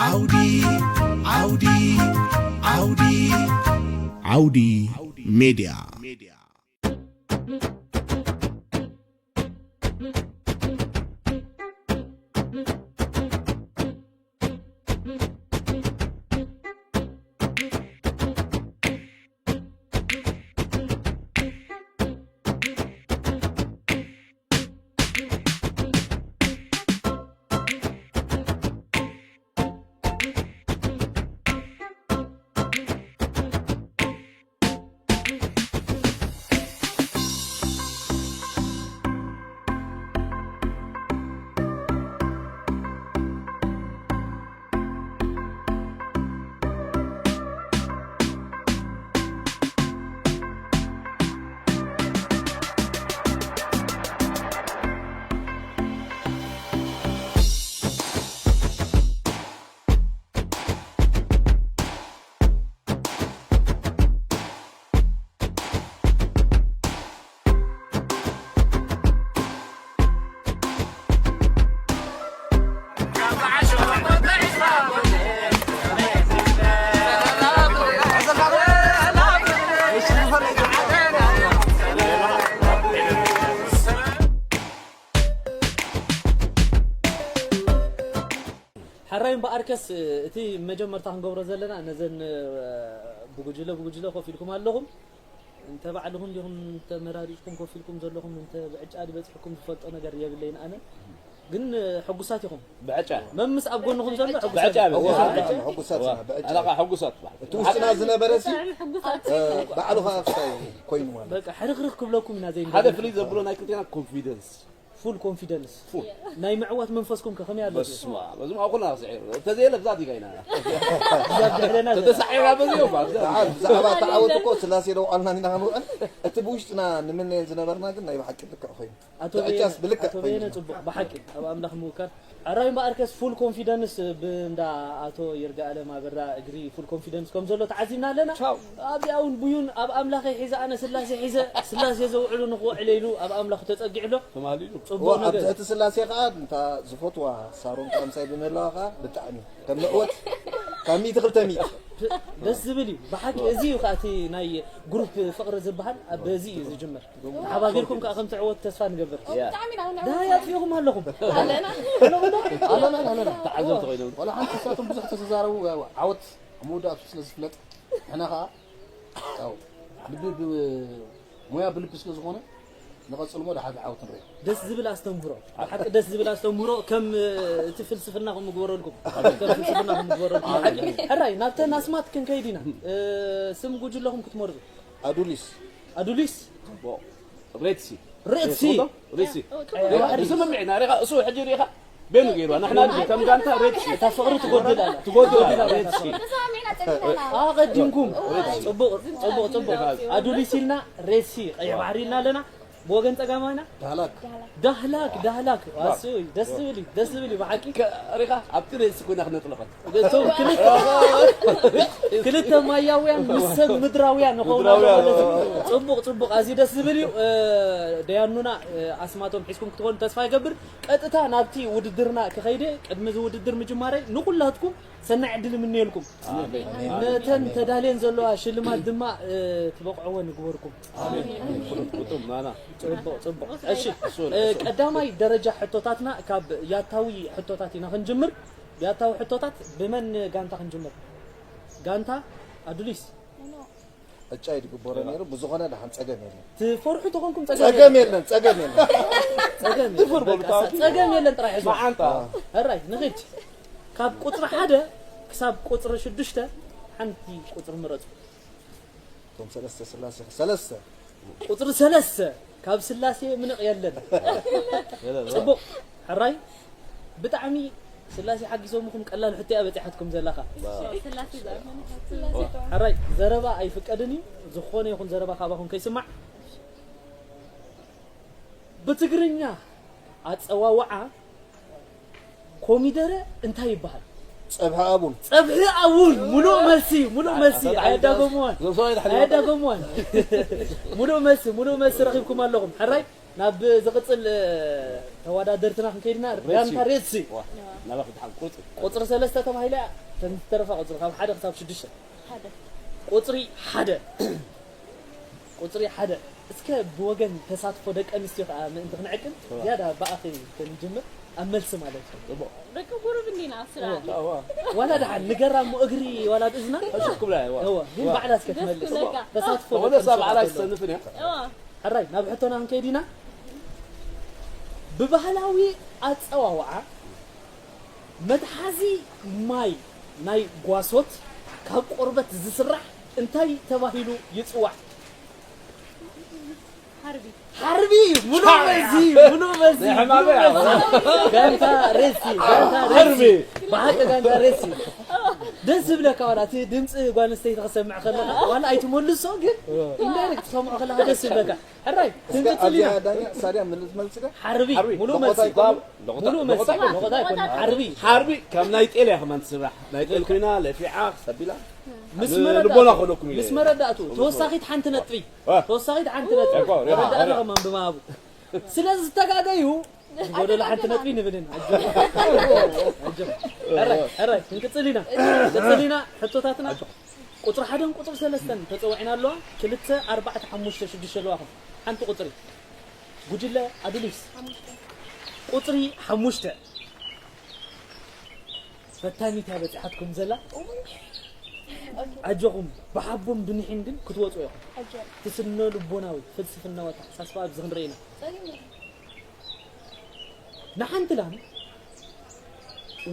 ዓውዲ ዓውዲ ዓውዲ ዓውዲ ሜድያ። ሓራይ እምበኣርከስ፣ እቲ መጀመርታ ክንገብሮ ዘለና፣ ነዘን ብጉጅለ ብጉጅለ ኮፍ ኢልኩም ኣለኹም። እንተ ባዕልኹም ዲኹም ተመራሪጽኩም ኮፍ ኢልኩም ዘለኹም፣ እንተ ብዕጫ ድበጽሕኩም ዝፈልጦ ነገር የብለይን ኣነ። ግን ሕጉሳት ኢኹም። ብዕጫ። መምስ ኣብ ጎንኹም ዘሎ ሕጉሳት ብዕጫ ኢኹም። በዚ እዋ፣ ሕጉሳት ኢና፣ ብዕጫ። ኣነ ኸዓ ሕጉሳት በዓል። እቲ ውሽጥና ዝነበረ ሲ፣ ብጣዕሚ ሕጉሳት። እ፣ ባዕሉ ኸዓ ክሳይ ኮይኑ ማለት። በቃ ሕርኽርኽ ክብለኩም ኢና ዘይንደሊ። ሓደ ፍልይ ዘብሎ ናይ ክልቴና ኮንፊደንስ። ፉል ኮንፊደንስ። ፉል። ናይ ምዕዋት መንፈስኩም ከ ከመይ ኣሎ? በስመ ኣብ። በዚ ኣብ ኩልና ክስዕር። እንተዘየለ ብዛት ኢኻ ኢና። እዛ ብድሕረና ዘላ። ተተሳዒራ በዚ እዩ፣ ብዛት። ብዛዕባ፣ ብዛዕባ ተዓወት እኮ ስላሴ ደው ኣልና ኢና ክንውዕል። እቲ ብውሽጥና ንምነየን ዝነበርና ግን ናይ ብሓቂ ልክዕ ኮይኑ። ኣቶ ብዕጫስ በየነ፣ ብልክዕ ኣቶ በየነ ኮይኑ። ጽቡቕ፣ ብሓቂ ኣብ ኣምላኽ ምውካል። ኣራይ እምበኣርከስ ፉል ኮንፊደንስ ብእንዳ ኣቶ ይርጋኣለም ኣበራ እግሪ ፉል ኮንፊደንስ ከም ዘሎ ተዓዚብና ኣለና። ቻው። ኣብዚኣ እውን ብዩን ኣብ ኣምላኸይ ሒዘ ኣነ ስላሴ ሒዘ፣ ስላሴ ዘውዕሉ ንኽውዕል ኢሉ ኣብ ኣምላኹ ተጸጊዑ ኣሎ። ተማሊሉ። ጽቡቕ ዋ፣ ነገር። ኣብዚ እቲ ስላሴ ኸኣ እንታ ዝፈትዋ ሳሮን ካብ ምሳይ ብምህላዋ ኸኣ ብጣዕሚ ከም ንዕወት ካብ ሚእቲ ክልተ ሚእቲ። ደስ ዝብል እዩ። ብሓቂ እዚ እዩ ኸኣ እቲ ናይ ግሩፕ ፍቕሪ ዝበሃል፣ ኣብ በዚ እዩ ዝጅምር። ተሓባቢርኩም ከኣ ከም ትዕወቱ ተስፋ ንገብር። ኦ፣ ያ። ብጣዕሚ ኢና ንዕወት። ዳይ ኣጥፊእኹም ኣለኹም። ኣለና። ኣለና፣ ኣለና። ተዓዘብቲ ኮይኖም። ዋላ ሓንቲ እሳቶም ብዙሕ ተዘራረቡ፣ ያው ዓወት ኣብ መወዳእቱ ስለ ዝፍለጥ፣ ንሕና ከኣ፣ ያው፣ ልቢ ብ-፣ ሞያ ብልቢ ስለ ዝኾነ፣ ንቐጽል እሞ ደሓር ዓወት ንርኢ። ደስ ዝብል ኣስተምህሮ። ብሓቂ ደስ ዝብል ኣስተምህሮ። ከም፣ እ፣ እቲ ፍልስፍና ከም ምግበረልኩም። ከም ፍልስፍና ከም ምግበረልኩም። ብሓቂ። ሕራይ፣ ናብተን ኣስማት ክንከይድ ኢና። እ፣ ስም ጉጅለኹም ክትመርጹ። ኣዱሊስ። ኣዱሊስ? ጽቡቕ። ሬድሲ። ሬድሲ። ጽቡቕ ዶ? ሬድሲ። ኦ፣ ጽቡቕ። ሬድሲ። ስምምዕ ኢና፣ ሪኻ፣ እሱ ሕጂ ሪኻ፣ ቤኑ ገይርዋ። ንሕና ግን ከም ጋንታ ሬድሲ። እታ ፍቕሪ ትጎድል ኣላ። ትጎድል ኣላ፣ ሬድሲ። ተሰማሚዕና ጸኒሕና። ኣቐዲምኩም። ጽቡቕ፣ ጽቡቕ፣ ጽቡቕ። ኣዱሊስ ኢልና፣ ሬድሲ፣ ቀይሕ ባሕሪ ኢልና ኣለና። ብወገን ጸጋማይና? ዳህላክ። ዳህላክ፣ ዳህላክ። ኣስይ፣ ደስ ዝብል እዩ፣ ደስ ዝብል እዩ፣ ብሓቂ። ከ-፣ ሪኻ፣ ኣብቲ ሬድሲ ኮይና ክነጥልቐት። እቶም ክልተ፣ ክልተ ማያውያን ምስ ሰብ ምድራውያን ንኸውን ኣሎ ምድራውያን። ማለት እዩ። ጽቡቕ፣ ጽቡቕ። ኣዝዩ ደስ ዝብል እዩ። እ፣ ደያኑና፣ እ፣ ኣስማቶም ሒዝኩም ክትኾኑ ተስፋ ይገብር። ቀጥታ ናብቲ ውድድርና ክኸይደ፣ ቅድሚ እዚ ውድድር ምጅማረይ ንኹላትኩም ሰናይ ዕድል እምነየልኩም። ኣሜን። ነተን ተዳልየን ዘለዋ ሽልማት ድማ፣ እ፣ ትበቕዕዎ ንግበርኩም። ኣሜን። ግጥም ናና። ጽቡቕ፣ ጽቡቕ። እሺ፣ እሱ፣ እ፣ እሱ። ቀዳማይ ደረጃ ሕቶታትና ካብ ያታዊ ሕቶታት ኢና ክንጅምር። ያታዊ ሕቶታት ብመን ጋንታ ክንጅምር? ጋንታ ኣዱሊስ። ዕጫ እዩ ዝግበሮ ነይሩ። ብዝኾነ ደሓን ጸገም የለን። ትፈርሑ ተኾንኩም ጸገም ጸገም የለን። የለን፣ ጸገም የለን። ጸገም የለን። ትፈር በሉ፣ በቃ፣ ታው። ጸገም የለን ጥራይ ሕዝዋ። መዓንጣ። ሕራይ፣ ንኺድ። ካብ ቁጽሪ ሓደ ክሳብ ቁጽሪ ሽዱሽተ ሓንቲ ቁጽሪ ምረጹ። እቶም ሰለስተ ስላሴ፣ ሰለስተ። ቁጽሪ ሰለስተ፣ ካብ ስላሴ ምንቕ የለን። ጽቡቕ፣ ሕራይ፣ ብጣዕሚ ስላሴ ሓጊዞምኹም፣ ቀላል ሕቶ እያ በጺሓትኩም ዘለኻ። ስላሴ ዘርመን ስላሴ ተዋህዶ። ሕራይ፣ ዘረባ ኣይፍቀድን እዩ፣ ዝኾነ ይኹን ዘረባ ካባኹም ከይስማዕ። ብትግርኛ ኣጸዋውዓ ኮሚደረ እንታይ ይበሃል? ጸብሒ ኣቡን። ጸብሒ ኣቡን፣ ሙሉእ መልሲ፣ ሙሉእ መልሲ። ኣታ፣ ኣየዳገምዋን። ዞም ሰብኣይ ድሓን ኣየዳገምዋን። ሙሉእ መልሲ፣ ሙሉእ መልሲ ረኺብኩም ኣለኹም። ሕራይ፣ ናብ ዝቕጽል ተወዳደርትና ክንከይድና፣ ሬድሲ። ጋንታ ሬድሲ። ዋ፣ ናባኺ ድሓን ቁጽሪ። ቁጽሪ ሰለስተ ተባሂላ እያ። እተን ዝተረፋ ቁጽሪ ካብ ሓደ ክሳብ ሽዱሽተ። ሓደ። ቁጽሪ ሓደ። ቁጽሪ ሓደ። እስከ ብወገን ተሳትፎ ደቂ ኣንስትዮ ከኣ ምእንቲ ክንዕቅን፣ እዋ። ዝያዳ ብኣኺ ክንጅምር፣ ኣብ መልሲ ማለት እዩ። ጽቡቕ። ደቂ ቁሩብ እንዲና ኣብ ስራሕ። እዋ። እዋ። ዋላ ደሓን ንገራ እሞ እግሪ ዋላ ብእዝና። ሕሹኽ ክብላ እያ፣ እዋ። እዋ፣ ግን እዋ። ባዕላ እስከ ደስ ትመልስ። ትብለካ። ተሳትፎ ዝኾነ ደቂ ሰብ ኣንስትዮ ባዕላ ከኣ ትሰንፍ እያ። እዋ። ሕራይ፣ ናብ ሕቶና ክንከይድ ኢና። ብባህላዊ ኣጸዋውዓ፣ መትሓዚ ማይ ናይ ጓሶት ካብ ቆርበት ዝስራሕ እንታይ ተባሂሉ ይጽዋዕ? ሓርቢ። ሓርቢ፣ ሙሉእ መልሲ፣ ሙሉእ መልሲ፣ ናይ ሕማመይ ሙሉእ መልሲ። ኣባ። ጋንታ ሬሲ፣ ጋንታ ሬሲ። ሓርቢ። ብሓቂ ጋንታ ሬሲ። ደስ ዝብለካ ዋላ እቲ ድምፂ ጓል ኣንስተይቲ ክሰምዕ ከለኻ፣ ዋላ ኣይትመልሶ ግን፣ ኢንዳይሬክት ትሰምዖ ከለኻ ደስ ዝብለካ። ሕራይ፣ እስከ ክንቅጽል ኣብዚኣ ኢና። ዳኛ ሳድያ ምን ልትመልስ ዶ? ሓርቢ፣ ሓርቢ። ሙሉእ መልሲ። ሎቆታ ኣይኮነ። ሎቆታ፣ ሙሉእ መልሲ። ሎቆታ ኣይኮነ። ሎቆታ ኣይኮነ። ሓርቢ። ሓርቢ ከም ናይ ጤል እያ ከማን ትስራሕ። ናይ ጤል ኮይና ለፊዓ ክሰቢላ። ምስ ን-፣ መረዳእቱ፣ ልቦና ኮነኩም ኢለ። ምስ መረዳእቱ፣ ተወሳኺት ሓንቲ ነጥቢ። ዋ። ተወሳኺት ሓንቲ ነጥቢ። እኮ፣ ሪኻ፣ መረዳእና ሪኻ። ከማን ብማሃቡ። ስለ ዝተጋገዩ፣ ጎደሎ ሓንቲ ነጥቢ ንብልን። ኣጆኹም። ኣጆኹም። ሕራይ፣ ሕራይ፣ ክንቅጽል ኢና። ክንቅጽል ኢና። ሕቶታትና ቁጽሪ ሓደን ቁጽሪ ሰለስተን ተጸዊዕና ኣለዋ። ክልተ፣ ኣርባዕተ፣ ሓሙሽተ፣ ሽዱሽተ ኣለዋኹም። ሓንቲ ቁጽሪ። ጉጅለ ኣዱሊስ። ሓሙሽተ። ቁጽሪ ሓሙሽተ። ፈታኒት እያ በጺሓትኩም ዘላ። ኣጆኹም፣ ብሓቦን ብኒሕን ግን ክትወጹ ኢኹም። ኣጆኹም። እቲ ስነ ልቦናዊ፣ ፍልስፍናዊ ኣተሓሳስባ ኣብዚ ክንርኢ ኢና። ጸሊም። ንሓንቲ ላም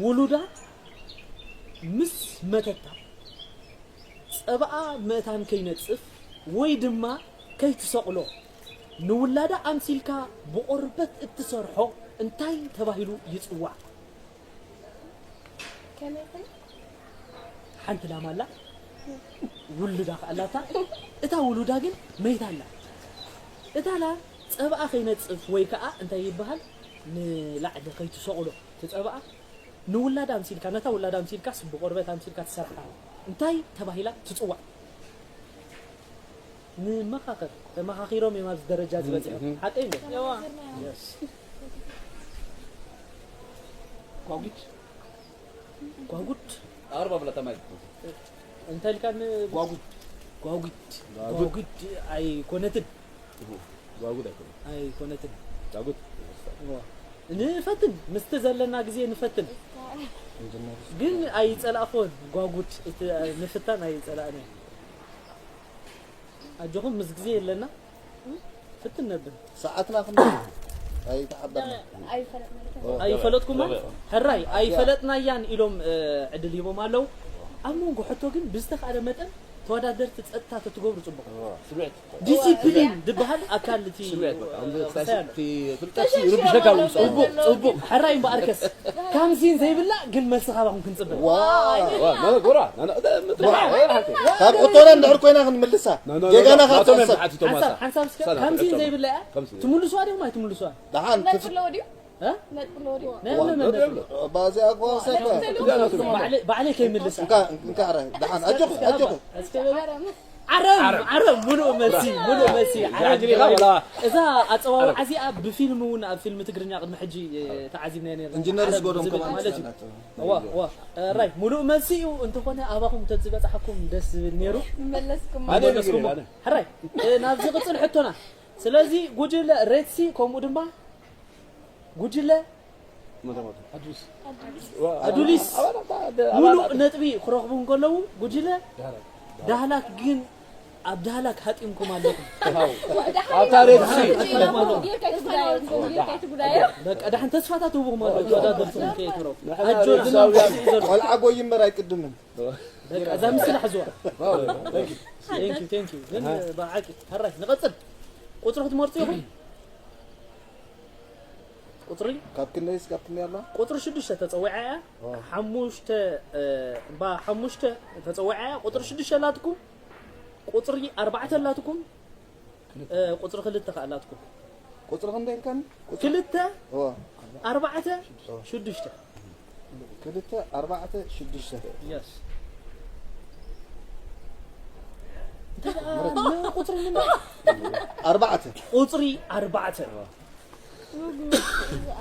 ውሉዳ ምስ መተታ፣ ጸባኣ ምእታን ከይነጽፍ ወይ ድማ ከይትሰቕሎ፣ ንውላዳ ኣምሲልካ ብቆርበት እትሰርሖ እንታይ ተባሂሉ ይጽዋዕ? ከመይ ከመይ? ሓንቲ ላም ኣላ፣ ውሉዳ ከኣ ኣላታ። እታ ውሉዳ ግን መይታ ኣላ። እታ ላም ጸባኣ ከይነጽፍ ወይ ከኣ እንታይ ይበሃል? ንላዕሊ ከይትሰቕሎ፣ እቲ ጸባኣ ንውላዳ ኣምሲልካ፣ ነታ ውላዳ ኣምሲልካስ ብቆርበት ኣምሲልካ ትሰርሓ እንታይ ተባሂላ ትጽዋዕ? ንመኻኸር፣ ተመኻኺሮም እዮም ኣብዚ ደረጃ ዝበጽሑ። እህ። ሓቀይ እንዶ? የዋ። የስ። ጓጉድ። ጓጉድ? ኣርባ ብላ ተማይ። እንታይ ኢልካ ን-፣ ጓጉድ። ጓጉድ። ጓጉድ። ጓጉድ ኣይኮነትን። እህ። ጓጉድ ኣይኮነትን። ኣይኮነትን። ጓጉድ። እዋ። ንፈትን፣ ምስቲ ዘለና ግዜ ንፈትን። ግን ኣይጸላእኽዎን፣ ጓጉድ፣ እቲ ንፍታን ኣይጸላእናዮን። ኣጆኹም፣ ምስ ግዜ የለና፣ ፍትን ነብል። ሰዓትና ክንደይ እዩ? ኣይተሓበርና። ኣይፈለጥናን። ኦ። ኣይፈለጥኩማን? ሕራይ፣ ኣይፈለጥናያን ኢሎም፣ እ፣ ዕድል ሂቦም ኣለዉ። ኣብ መንጎ ሕቶ ግን ብዝተኻእለ መጠን ተወዳደርቲ ጸጥታ ተትገብሩ ጽቡቕ። ስምዕት። ዲሲፕሊን ዝበሃል ኣካል እቲ ስምዕት በቃ። ኣሁን እ፣ ክሳይ እቲ ፍልጠት ይርብሸካ እዩ። ጽቡቕ፣ ጽቡቕ። ሕራይ እምበኣርከስ፣ ካምሲን ዘይብላ ግን መልሲ ካባኹም ክንጽበ። ዋ። ዋ፣ ናና ጎራ፣ ናና፣ እ፣ ምጥራ፣ ዋ። እ፣ ሓንቲ። ካብ ሕቶና እንድሕር ኮይና ክንምልሳ። ና፣ ና፣ ና፣ ጌጋና ና፣ ካብ ናቶም እዮም ትሕሰብ። ዝሓትቱ ማሳ። ሓንሳብ፣ ሓንሳብ እስከ፣ ሰላም፣ ካምሲን ሕቶ። ዘይብላ እያ? ካምሲን። ትምልሱዋ ዲኹም ኣይትምልሱዋ? ደሓን፣ ነጥቢ ኣለዎ ድዩ? እ? ነጥቢ ኣለዎ ድዩ? ናይ ዋ፣ ምን ነጥቢ ነጥቢ? ኣለዎ? ባዚኣ እኮ ሰባ። ባዕለ-፣ ባዕለይ ከይምልሳ። እንካ፣ እንካ፣ ሕራይ። ደሓን፣ ኣጆኹ፣ ኣጆኹ። እስከ በላ። ዓረብ፣ ዓረብ። ዓረብ፣ ሙሉእ መልሲ፣ ሙሉእ መልሲ። ዓረብ ጃዕጅ ይበሃል። ዲኻ በላ። እዛ ኣጸዋውዓ ዓረብ። እዚኣ ብፊልም እውን ኣብ ፊልም ትግርኛ ቅድሚ ሕጂ፣ እ፣ ተዓዚብናዮ ነይርና። ኢንጂነር ዓረብ ዝጎዶም ዝብል ከማን ማለት እዩ። ይስኣናት። እዋ፣ እዋ። እ፣ ራይ፣ ሙሉእ መልሲ እዩ። እንተኾነ ኣባኹም ተዝበጻሕኩም ደስ ዝብል ነይሩ። መለስኩም። ኣነ መለስኩም። ነጊረ፣ ኣነ። ሕራይ፣ እ፣ ናብ ዝቕጽል ሕቶና። ስለዚ ጉጅለ ሬድሲ ከምኡ ድማ ጉጅለ ሞተ፣ ሞተ። ኣዱሊስ። ኣዱሊስ። ዋ፣ ኣዱሊስ። ኣባላት፣ ኣባላት፣ ሙሉእ ኣባላት። ነጥቢ ክረኽቡ እንከለዉ፣ ጉጅለ ዳህላክ። ዳህላክ ግን ኣብ ዳህላክ ሃጢምኩም ኣለኹም። ኣብታ ሬድሲ። ጌርካ ኣይትጉዳዮ፣ ጌርካ ኣይትጉዳዮ። በቃ፣ ደሓን ተስፋታት ህቡኹም ኣለዉ፣ ተወዳደርትኹም ከየትረፉ። ንሕና ኣጆ፣ ሬድሳውያን። ቆልዓ ጎይ እምበር ኣይቅድምን። በቃ፣ እዛ ምስላ ሕዝዋ። Thank you, thank you። ግን ብሓቂ፣ ሕራይ፣ ንቐጽል። ቁጽሪ ክትመርጹ ኢኹም? ቁጽሪ? ካብ ክንደይ እስካብ ክንደይ ኣላ? ቁጽሪ ሽዱሽተ ተጸዊዓ እያ። ኦ። ሓሙሽተ፣ እ፣ እምባ ሓሙሽተ ተጸዊዓ እያ። ቁጽሪ ሽዱሽተ ኣላትኩም? ቁጽሪ ኣርባዕተ ኣላትኩም? እ፣ ቁጽሪ ክልተ ከኣ ኣላትኩም? ቁጽሪ ክንደይ ኢልካኒ? ቁጽሪ ክልተ፣ ኦ። ኣርባዕተ፣ ኦ። ሽዱሽተ። ክልተ፣ ኣርባዕተ፣ ሽዱሽተ። የስ። ቁፅሪ ምንድን? ኣርባዕተ። ቁፅሪ ኣርባዕተ።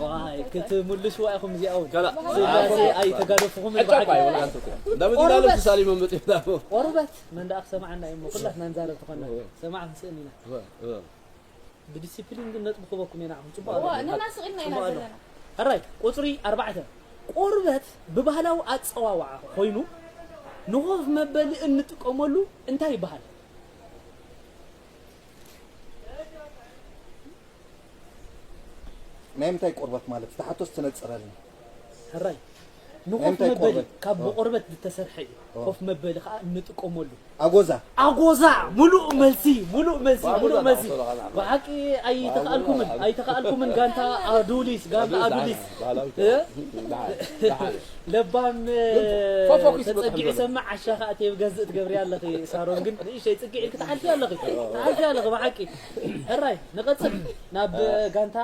ዋይ ክትምልስዋ ኢኹም እዚኣ እውን። ከላ። ስላሴ ኣይተጋደፍኹም ዕጫ እኮ ይበሃል። ኣይበላን እኮ። እንዳበዚ እንዳለ ቆርበት። ተሳሊሞም መፅዮም ዳሞ። ቆርበት መን ደኣ ክሰምዓና እዩ እሞ ኩላትና ንዛረብ ተኾና። እወ። ሰማዕ ክንስእን ኢና። እወ፣ እወ። ብዲሲፕሊን ግን ነጥቢ ክበኩም ኢና ንዓኹም። ጽቡቕ እዋ፣ ኣሎ። ንሕና ስቕ ኢልና ኢና ጽቡቕ ኣሎ። ዘለና። ሕራይ፣ ቁጽሪ ኣርባዕተ። ቆርበት ብባህላዊ ኣጸዋውዓ ኮይኑ ንኾፍ መበሊ እንጥቀመሉ እንታይ ይበሃል? ናይ ምንታይ ቆርበት ማለት? እቲ ሓቶስ ተነጽረልና። ሕራይ፣ ናይ ንኾፍ ምንታይ መበሊ ቆርበት? ካብ ኦ። ብቆርበት ዝተሰርሐ እዩ። ኦ። ኮፍ መበሊ ከዓ እንጥቀመሉ። ኣጎዛ። ኣጎዛ፣ ሙሉእ መልሲ፣ ሙሉእ መልሲ፣ ኣጎዛ ሙሉእ መልሲ። ናዕሶ ለኻ ናዕሶ። ብሓቂ ኣይተኻእልኩምን፣ ኣይተኻእልኩምን ጋንታ ኣዱሊስ፣ ጋንታ ኣዱሊስ ኣዱሊስ። ዓለም፣ ባህላዊ እ? ደሓን፣ ደሓን። ለባም፣ እ፣ ፎ-፣ ፎኪስ ተጸጊዑ ይበሃል። ሰምዕ ዓሻ ኸኣ ቴብ ገዝእ ትገብሪ ኣለኺ ሳሮን፣ ግን ንእሽተይ ጽግዕ ኢልኪ ትሓልፊ ኣለኺ፣ ትሓልፊ ኣለኺ ብሓቂ። ሕራይ፣ ንቐጽል ናብ እ። ጋንታ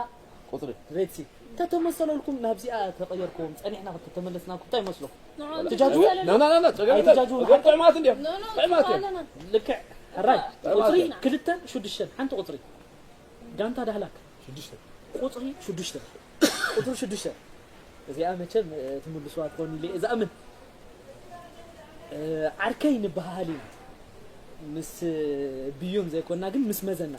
ቁጽሪ። ሬድሲ። እንተተመሰለልኩም ናብዚኣ ተቐየርኩም፣ ጸኒሕና ክትተመለስናኩም እንታይ ይመስለኩም? ንዓም ትጃጅ? ተመሰለና። ና፣ ና፣ ና፣ ና፣ ጸገም ኖ፣ ኖ፣ የለን። ኖ፣ ኖ፣ ጥዑማት እንዲዮም። ኖ፣ ኖ፣ ጥዑማት እዮም። ኣለና። ልክዕ። ሕራይ፣ ጥዑማት ቁጽሪ እዮም። ክልተን ሽዱሽተን፣ ሓንቲ ቁጽሪ። ጋንታ ዳህላክ። ሽዱሽተ። ቁጽሪ ሽዱሽተ። ቁጽሪ ሽዱሽተ። እዚኣ መቸም፣ እ፣ ትምልስዋ ትኾኑ ኢለ እየ ዝኣምን። እ፣ ዓርከይ ንበሃሃል ኢና። ምስ ብዩን ዘይኮንና ግን ምስ መዘና።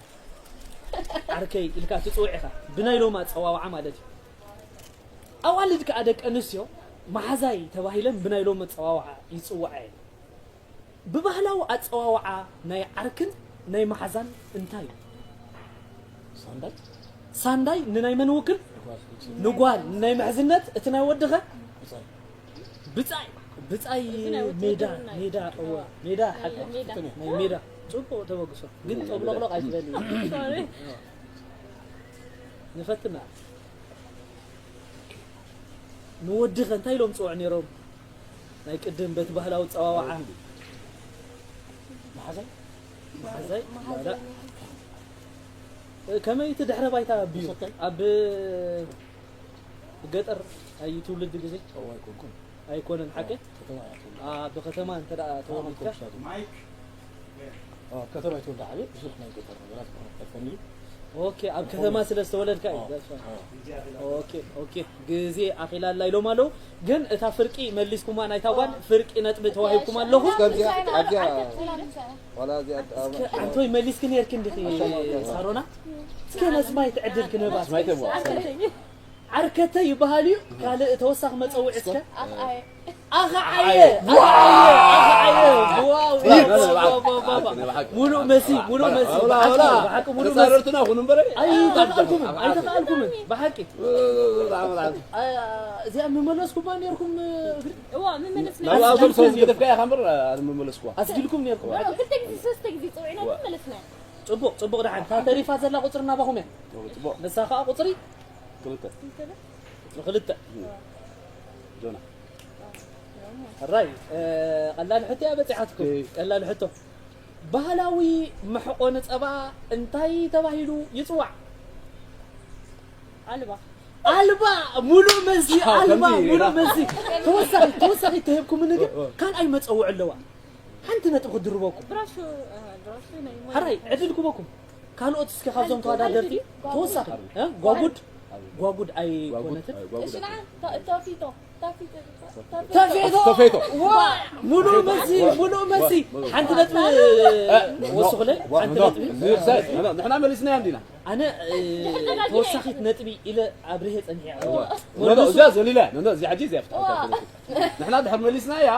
ዓርከይ ኢልካ ትጽውዕ ኢኻ። ብናይ ሎም ኣጸዋውዓ ማለት እዩ። ኣዋልድ ከኣ ደቂ ኣንስትዮ መሓዛይ ተባሂለን ብናይ ሎም ኣጸዋውዓ ይጽውዓ እየን። ብባህላዊ ኣጸዋውዓ ናይ ዓርክን ናይ መሓዛን እንታይ እዩ? ሳንዳይ? ሳንዳይ ንናይ መን ውክል? ንጓል። ንጓል፣ ንናይ ምሕዝነት፣ እቲ ናይ ወድኸ? ብጻይ። ብጻይ፣ ብጻይ እቲ ናይ ውትድርና ሜዳ፣ እዩ። ሜዳ፣ እወ፣ ሜዳ ናይ ሓቂ። ሜዳ። ናይ ሜዳ። ጽቡቕ ተበግሶ። ግን ጦብሎቕሎቕ ኣይትበል። ሶሪ። ንፈትና። ንወድኸ እንታይ ኢሎም ጽውዕ ነይሮም? ናይ ቅድም በቲ ባህላዊ ጸዋውዓ። መሓዛይ? መሓዛይ? መሓዛይ። እ፣ ከመይ እቲ ድሕረ ባይታ ኣቢዩ? ሰተይ? ኣብ ገጠር ኣዩ ትውልድ ግዜ? እዋ ኣይኮንኩን። ኣይኮነን ሓቂ? ከተማ እያ ትውልድ። ኣ፣ ብከተማ እንተ ደኣ ከተማ ተወሊድካ? ኮምሽታቱ። ኣ፣ ከተማ እያ ትውልድ ዓብየ፣ ብዙሕ ናይ ገጠር ነገራት ኣይፈልጥን እዩ። ኦኬ፣ ኣብ ከተማ ስለ ዝተወለድካ እዩ። ኣዎ፣ that's fine። ኣዎ። ኦኬ፣ ኦኬ። ግዜ ኣኺላላ ኢሎም ኣለዉ። ግን እታ ፍርቂ መሊስኩማ ናይታ ጓል ፍርቂ ነጥቢ ተዋሂብኩም ኣለኹም። እስከ ኣብዚኣ፣ ኣብዚኣ፣ ዋላ እዚኣ፣ እስከ ኣንቶይ መሊስኪ ነርኪ እንዲኺ ኣሻማ፣ ኣሻማ። ሳሮና? እስከ ነስማይት ዕድል ክንህባ። ስማይት እዋ። ዓርከተይ ይበሃል እዩ። ካልእ ተወሳኺ መጸውዒ እስከ? ኣኽኣየ። ኣኽዓየ፣ ኣኽዓየ፣ ኣኽዓየ። ዋው፣ ዋው፣ ዋው፣ ዋው፣ ዋው፣ ዋው። ሙሉእ መሲ፣ ሙሉእ መሲ። ብሓቂ፣ ብሓቂ ሙሉእ መሲ። ተጻረርትና ኩኑ እምበር። ኣይተኻእልኩምን፣ ኣይተኻእልኩምን። ብሓቂ። እ፣ እዚኣ ምመለስኩማ ነርኩም፣ እግሪ? እዋ፣ ምመለስና። ናብኣ እቶም ሰብ ዝገደፍካ ኢኻ እምበር፣ ኣነ ምመለስኩዋ። ኣስጊልኩም ነርኩም። ክልተ ግዜ፣ ሰለስተ ግዜ ጸዊዕና እዋ። ምመለስና። ጽቡቕ፣ ጽቡቕ ደሓን። እታ ተሪፋ ዘላ ቁጽሪ ናባኹም እያ። ጽቡቕ። ንሳ ኸኣ ቁጽሪ ክልተ። ቁጽሪ ክልተ። ጆና። ሕራይ፣ እ፣ ቀላል ሕቶ እያ በጺሓትኩም። እይ። ቀላል ሕቶ። ባህላዊ መሕቆኒ ጸባ እንታይ ተባሂሉ ይጽዋዕ? ኣልባ። ኣልባ፣ ሙሉእ መልሲ፣ ኣዎ፣ ኣልባ፣ ከምዚ ሙሉእ ኢና። መልሲ። ተወሳኺ፣ ተወሳኺ ተሂብኩምኒ ግን እ፣ እ። ካልኣይ መጸውዒ ኣለዋ። ሓንቲ ነጥቢ ክድርበኩም። ብራሹ፣ እ፣ ብራሹ ናይ ማይ። ሕራይ፣ ዕድል ክበኩም። ካልኦት እስከ ካብዞም ተወዳደርቲ ተወሳኺ፣ እ? ጓጉድ፣ ጓጉድ ኣይኮነትን። ጓጉድ፣ ጓጉድ። እሺ፣ ንዓ፣ ታ-፣ ታፊቶ፣ ታፊቶ፣ ታፊቶ። ተፌቶ። ተፌቶ። ዋ፣ ሙሉእ መልሲ፣ ሙሉእ መልሲ። ሓንቲ ነጥቢ እ፣ ወስኹለይ፣ ሓንቲ ኖ፣ ነጥቢ። ኖ፣ ኖ፣ ንሕና መሊስናያ እንዲና። ኣነ፣ እ፣ ተወሳኺት ነጥቢ ኢለ ኣብርሄ ጸኒሐ። ኖ፣ ኖ፣ እዚኣ ዘሊላ፣ ኖ፣ ኖ፣ እዚኣ ሕጂ እዚኣ ፍትሓዊ እዋ። ንሕና ድሕር መሊስናያ፣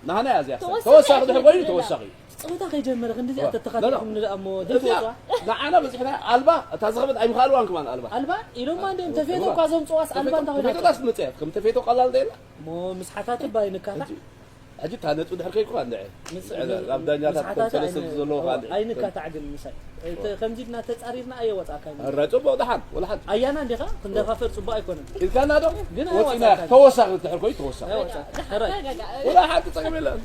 ናህና እያ እዚኣ። ተወሳኺ ተወሳኺ ድሕር ኮይኑ ተወሳኺ። ጸወታ ከይጀመረ ክንዲ እዚኣ ዋ። ተተኻቲዕኩም ኖ፣ ኖ። ንደኣ እሞ እዚኣ ዘይትወጽዋ? ንዓና በዚሕና ኣልባ፣ እታ ዝኸበት ኣይምኻልዋን ከማን ኣልባ። ኣልባ ኢሎማ እንዲኦም ተፌቶ እዋ። እኳ ዘምጽዋስ ኣልባ እንታይ ተፌቶ ኮይና? ዳስ ትመጽእ እያ። ከም ተፌቶ ቀላል ደላ። እሞ ምስ ሓታትባ ኣይንካታዕ? ሕጂ፣ ሕጂ እታ ነጥቢ ድሕር ከይኩ እንድዒ። ምስ-፣ ኣብ ዳኛታት ምስ ሓታቲ ከም ሰለስተ ኣይን-፣ ዘለዉ እዋ፣ ከኣ እንድዒ። ኣይንካታዕ ግን ምሳይ። ከምዚ ድና ተጻሪርና ኣየወጻእካ። ረ ጽቡቕ ደሓን ወላ ሓንቲ ኣያና እንዲኻ ክንደፋፈር ጽቡቕ ኣይኮነን። ኢልካና ዶ ግን ወፂና ኣይወጻእካን። ተወሳኺ እንድሕር ኮይኑ ተወሳኺ ኣይወጻእካን። ሕራይ። ወላ ሓንቲ ጸገም የለን።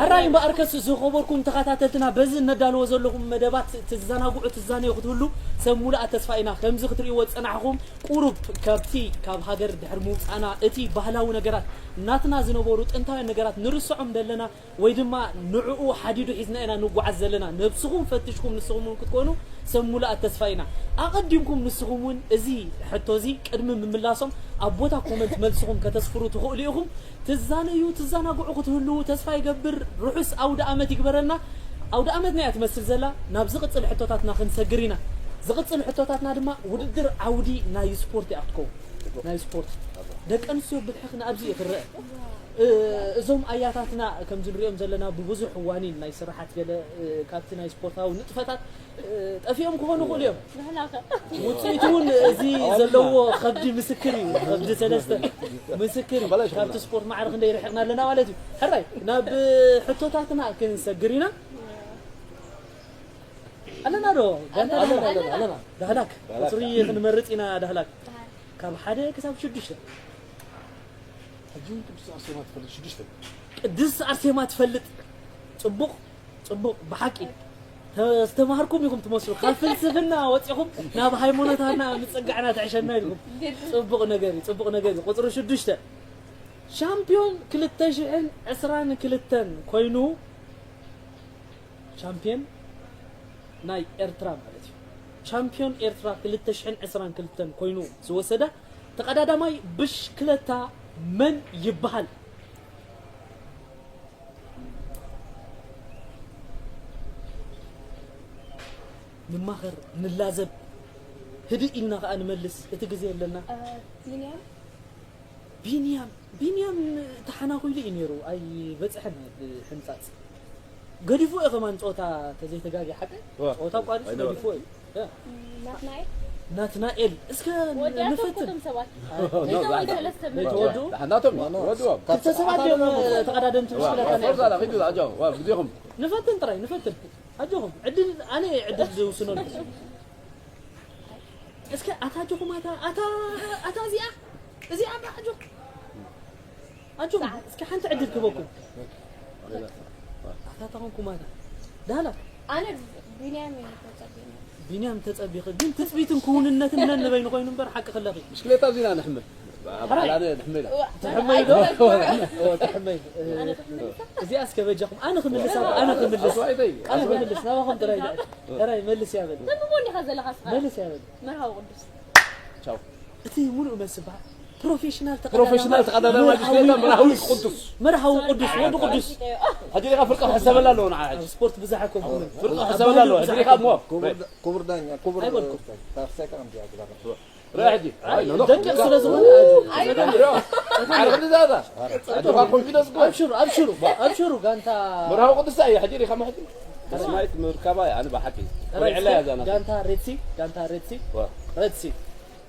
ሕራይ እምበኣርከስ ዝኸበርኩም ተኸታተልትና በዚ እነዳልዎ ዘለኹም መደባት ትዘናግዑ ትዛነዩ ክትህሉ ሰብ ሙሉኣ ተስፋ ኢና። ከምዚ ክትርእይዎ ዝጸናሕኹም ቁሩብ ካብቲ ካብ ሃገር ድሕር ምውጻእና እቲ ባህላዊ ነገራት ናትና ዝነበሩ ጥንታውያን ነገራት ንርስዖም ደለና ወይ ድማ ንዕኡ ሓዲዱ ሒዝና ኢና ንጓዓዝ ዘለና። ነብስኹም ፈትሽኩም ንስኹም እውን ክትኮኑ ሰብ ሙሉኣ ተስፋ ኢና። ኣቐዲምኩም ንስኹም እውን እዚ ሕቶ እዚ ቅድሚ ምምላሶም ኣብ ቦታ ኮመንት መልስኹም ከተስፍሩ ትኽእሉ ኢኹም። ትዛነዩ ትዘናግዑ ክትህልዉ ተስፋ ይገብር። ርሑስ ኣውደ ኣመት ይግበረልና። ኣውደ ኣመትና እያ ትመስል ዘላ። ናብ ዝቕጽል ሕቶታትና ክንሰግር ኢና። ዝቕጽል ሕቶታትና ድማ ውድድር ዓውዲ ናይ ስፖርት እያ ክትከውን። ናይ ስፖርት ደቂ ኣንስትዮ ብልሕኽና ኣብዚ እዩ ክረአ። እ፣ እዞም ኣያታትና ከምዚ ንሪኦም ዘለና ብብዙሕ ዋኒን ናይ ስራሓት ገለ እ፣ ካብቲ ናይ ስፖርታዊ ንጥፈታት እ፣ ጠፊኦም ክኾኑ ይኽእሉ እዮም። ንሕና ከ ውፅኢቱ እውን እዚ ዘለዎ ከብዲ ምስክር እዩ። ከብዲ ሰለስተ ምስክር እዩ። ካብቲ ስፖርት ማዕረ ክንደይ ርሕቕና ኣለና ማለት እዩ። ሕራይ ናብ ሕቶታትና ክንሰግር ኢና። ኣለና ዶ? ጋንታ ኣለና ዳህላክ? ኣለና ኣለና ዳህላክ ቁፅሪ ክንመርፅ ኢና። ዳህላክ ካብ ሓደ ክሳብ ሽዱሽተ። ሕጂ እውን ቅድስቲ ኣርሴማ ትፈልጥ ሽዱሽተ። ቅድስቲ ኣርሴማ ትፈልጥ። ፅቡቕ ፅቡቕ ብሓቂ ተስተማሃርኩም ኢኹም ትመስሉ። ካብ ፍልስፍና ወፂኹም ናብ ሃይማኖታትና ምፅጋዕና ትሕሸና ኢልኩም። ፅቡቕ ነገር እዩ፣ ፅቡቕ ነገር እዩ። ቁፅሪ ሽዱሽተ ሻምፒዮን ክልተ ሽሕን ዕስራን ክልተን ኮይኑ ሻምፒዮን ናይ ኤርትራ ማለት እዩ። ሻምፒዮን ኤርትራ ክልተ ሽሕን ዕስራን ክልተን ኮይኑ ዝወሰደ ተቐዳዳማይ ብሽክለታ መን ይበሃል? ንማኸር፣ ንላዘብ፣ ህድእ ኢልና ከኣ ንመልስ፣ እቲ ግዜ ኣለና። ቢንያም ቢንያም ቢንያም ተሓናኺሉ እዩ ነይሩ፣ ኣይበፅሐን ሕንፃፅ። ገዲፎ እዩ ከማን ፀወታ ተዘይተጋጊ ሓቂ ዋ፣ ፀወታ ቋሪፅ ኣይነበረን። ገዲፎ እዩ። ያ። ናትናኤል ናትናኤል እስከ ወዲኣቶም ንፈትን ኩቶም ሰባት ኖ፣ ክልተ ወይ ዛዕባ- ሰለስተ ነቲ መ- ወዱ ናቶም ኖ፣ ኖ። ወድዎም ክልተ ሰባት እዮም ተቐዳደምቲ ብሽክለታ ነይሩ። ፎርዛ ዳ ኪዱ ኣጆ ዋ ግዜኹም ንፈትን ጥራይ ንፈትን ኣጆኹም ዕድል ኣነ ዕድል ዝውስነሉ እስከ ኣታ ኣጆኹም ኣታ ኣታ ኣታ እዚኣ እዚኣ ኣባ ኣጆኹም ኣጆኹም እስከ ሓንቲ ዕድል ክበኩም ኣታ ተኾንኩም ኣታ ዳላ ኣነ ቢንያም እዩ ተጸቢና ቢንያም ተጸቢኺ ግን ትጽቢትን ክውንነትን ነንበይኑ ኮይኑ እምበር ሓቂ ክለኺ ብሽክሌታ እዚና ንሕመ ባዕላነ ንሕመ ኢላ ትሕመይ ዶ ትሕመይ እዚኣ እስከ በጃኹም ኣነ ክምልሳ ኣነ ክምልስ ኣነ ክምልስ ናባኹም ጥራይ ጥራይ መልስ ያበል ተብቦ እንዲኻ ዘለኻ ስኻ መልስ ያበል መርሃዊ ቅዱስ ቻው እቲ ሙሉእ መልስ በሃል ፕሮፌሽናል ፕሮፌሽናል ተቐዳዳማይ ብሽክሌታ መርሃዊ ቅዱስ መርሃዊ ቅዱስ ወዲ ቅዱስ ሕጂ ዲኻ ፍርቂ ክሕሰበላ ኣለዎ ንዓ ኣብ ስፖርት ብዛሕ ኣይኮንኩምን ፍርቂ ክሕሰበላ ኣለዎ ሕጂ ዲኻ እሞ ክቡር ዳ- ክቡር ዳኛ ክቡር ኣይበልኩም። ታክሳይ ከምዚ ኣግዛና ርኣ ሕጂ ኣይ ኖ ኖ ደቂ ስለ ዝኾነ ኣይ ክንዲ ዛዛ ኣጆኻ ኮንፊደንስ እኮ ኣብሽሩ ኣብሽሩ ኣብሽሩ ጋንታ መርሃዊ ቅዱስ እዩ ሕጂ ዲኻ ሕጂ ስማይት ምርካባ ኣነ ብሓቂ ቁርዕላ ያዛና ጋንታ ሬድሲ ጋንታ ሬድሲ ዋ። ሬድሲ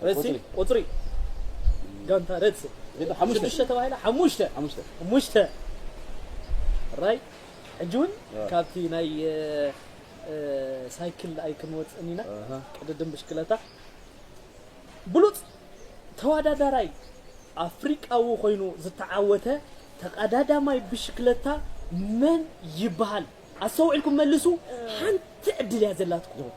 ሬድሲ ቁፅሪ ጋንታ ሬድሲ ግን ሓሙሽተ ሽዱሽተ ተባሂላ ሓሙሽተ ሓሙሽተ ሓሙሽተ ራይ ሕጂ እውን ያ። ካብቲ ናይ እ፣ እ፣ ሳይክል ኣይክንወፅእን ኢና ኣሃ። ቅድድም ብሽክለታ ብሉፅ ተወዳዳራይ ኣፍሪቃዊ ኮይኑ ዝተዓወተ ተቐዳዳማይ ብሽክለታ መን ይበሃል ኣስተውዒልኩም መልሱ ሓንቲ ዕድል እያ ዘላትኩም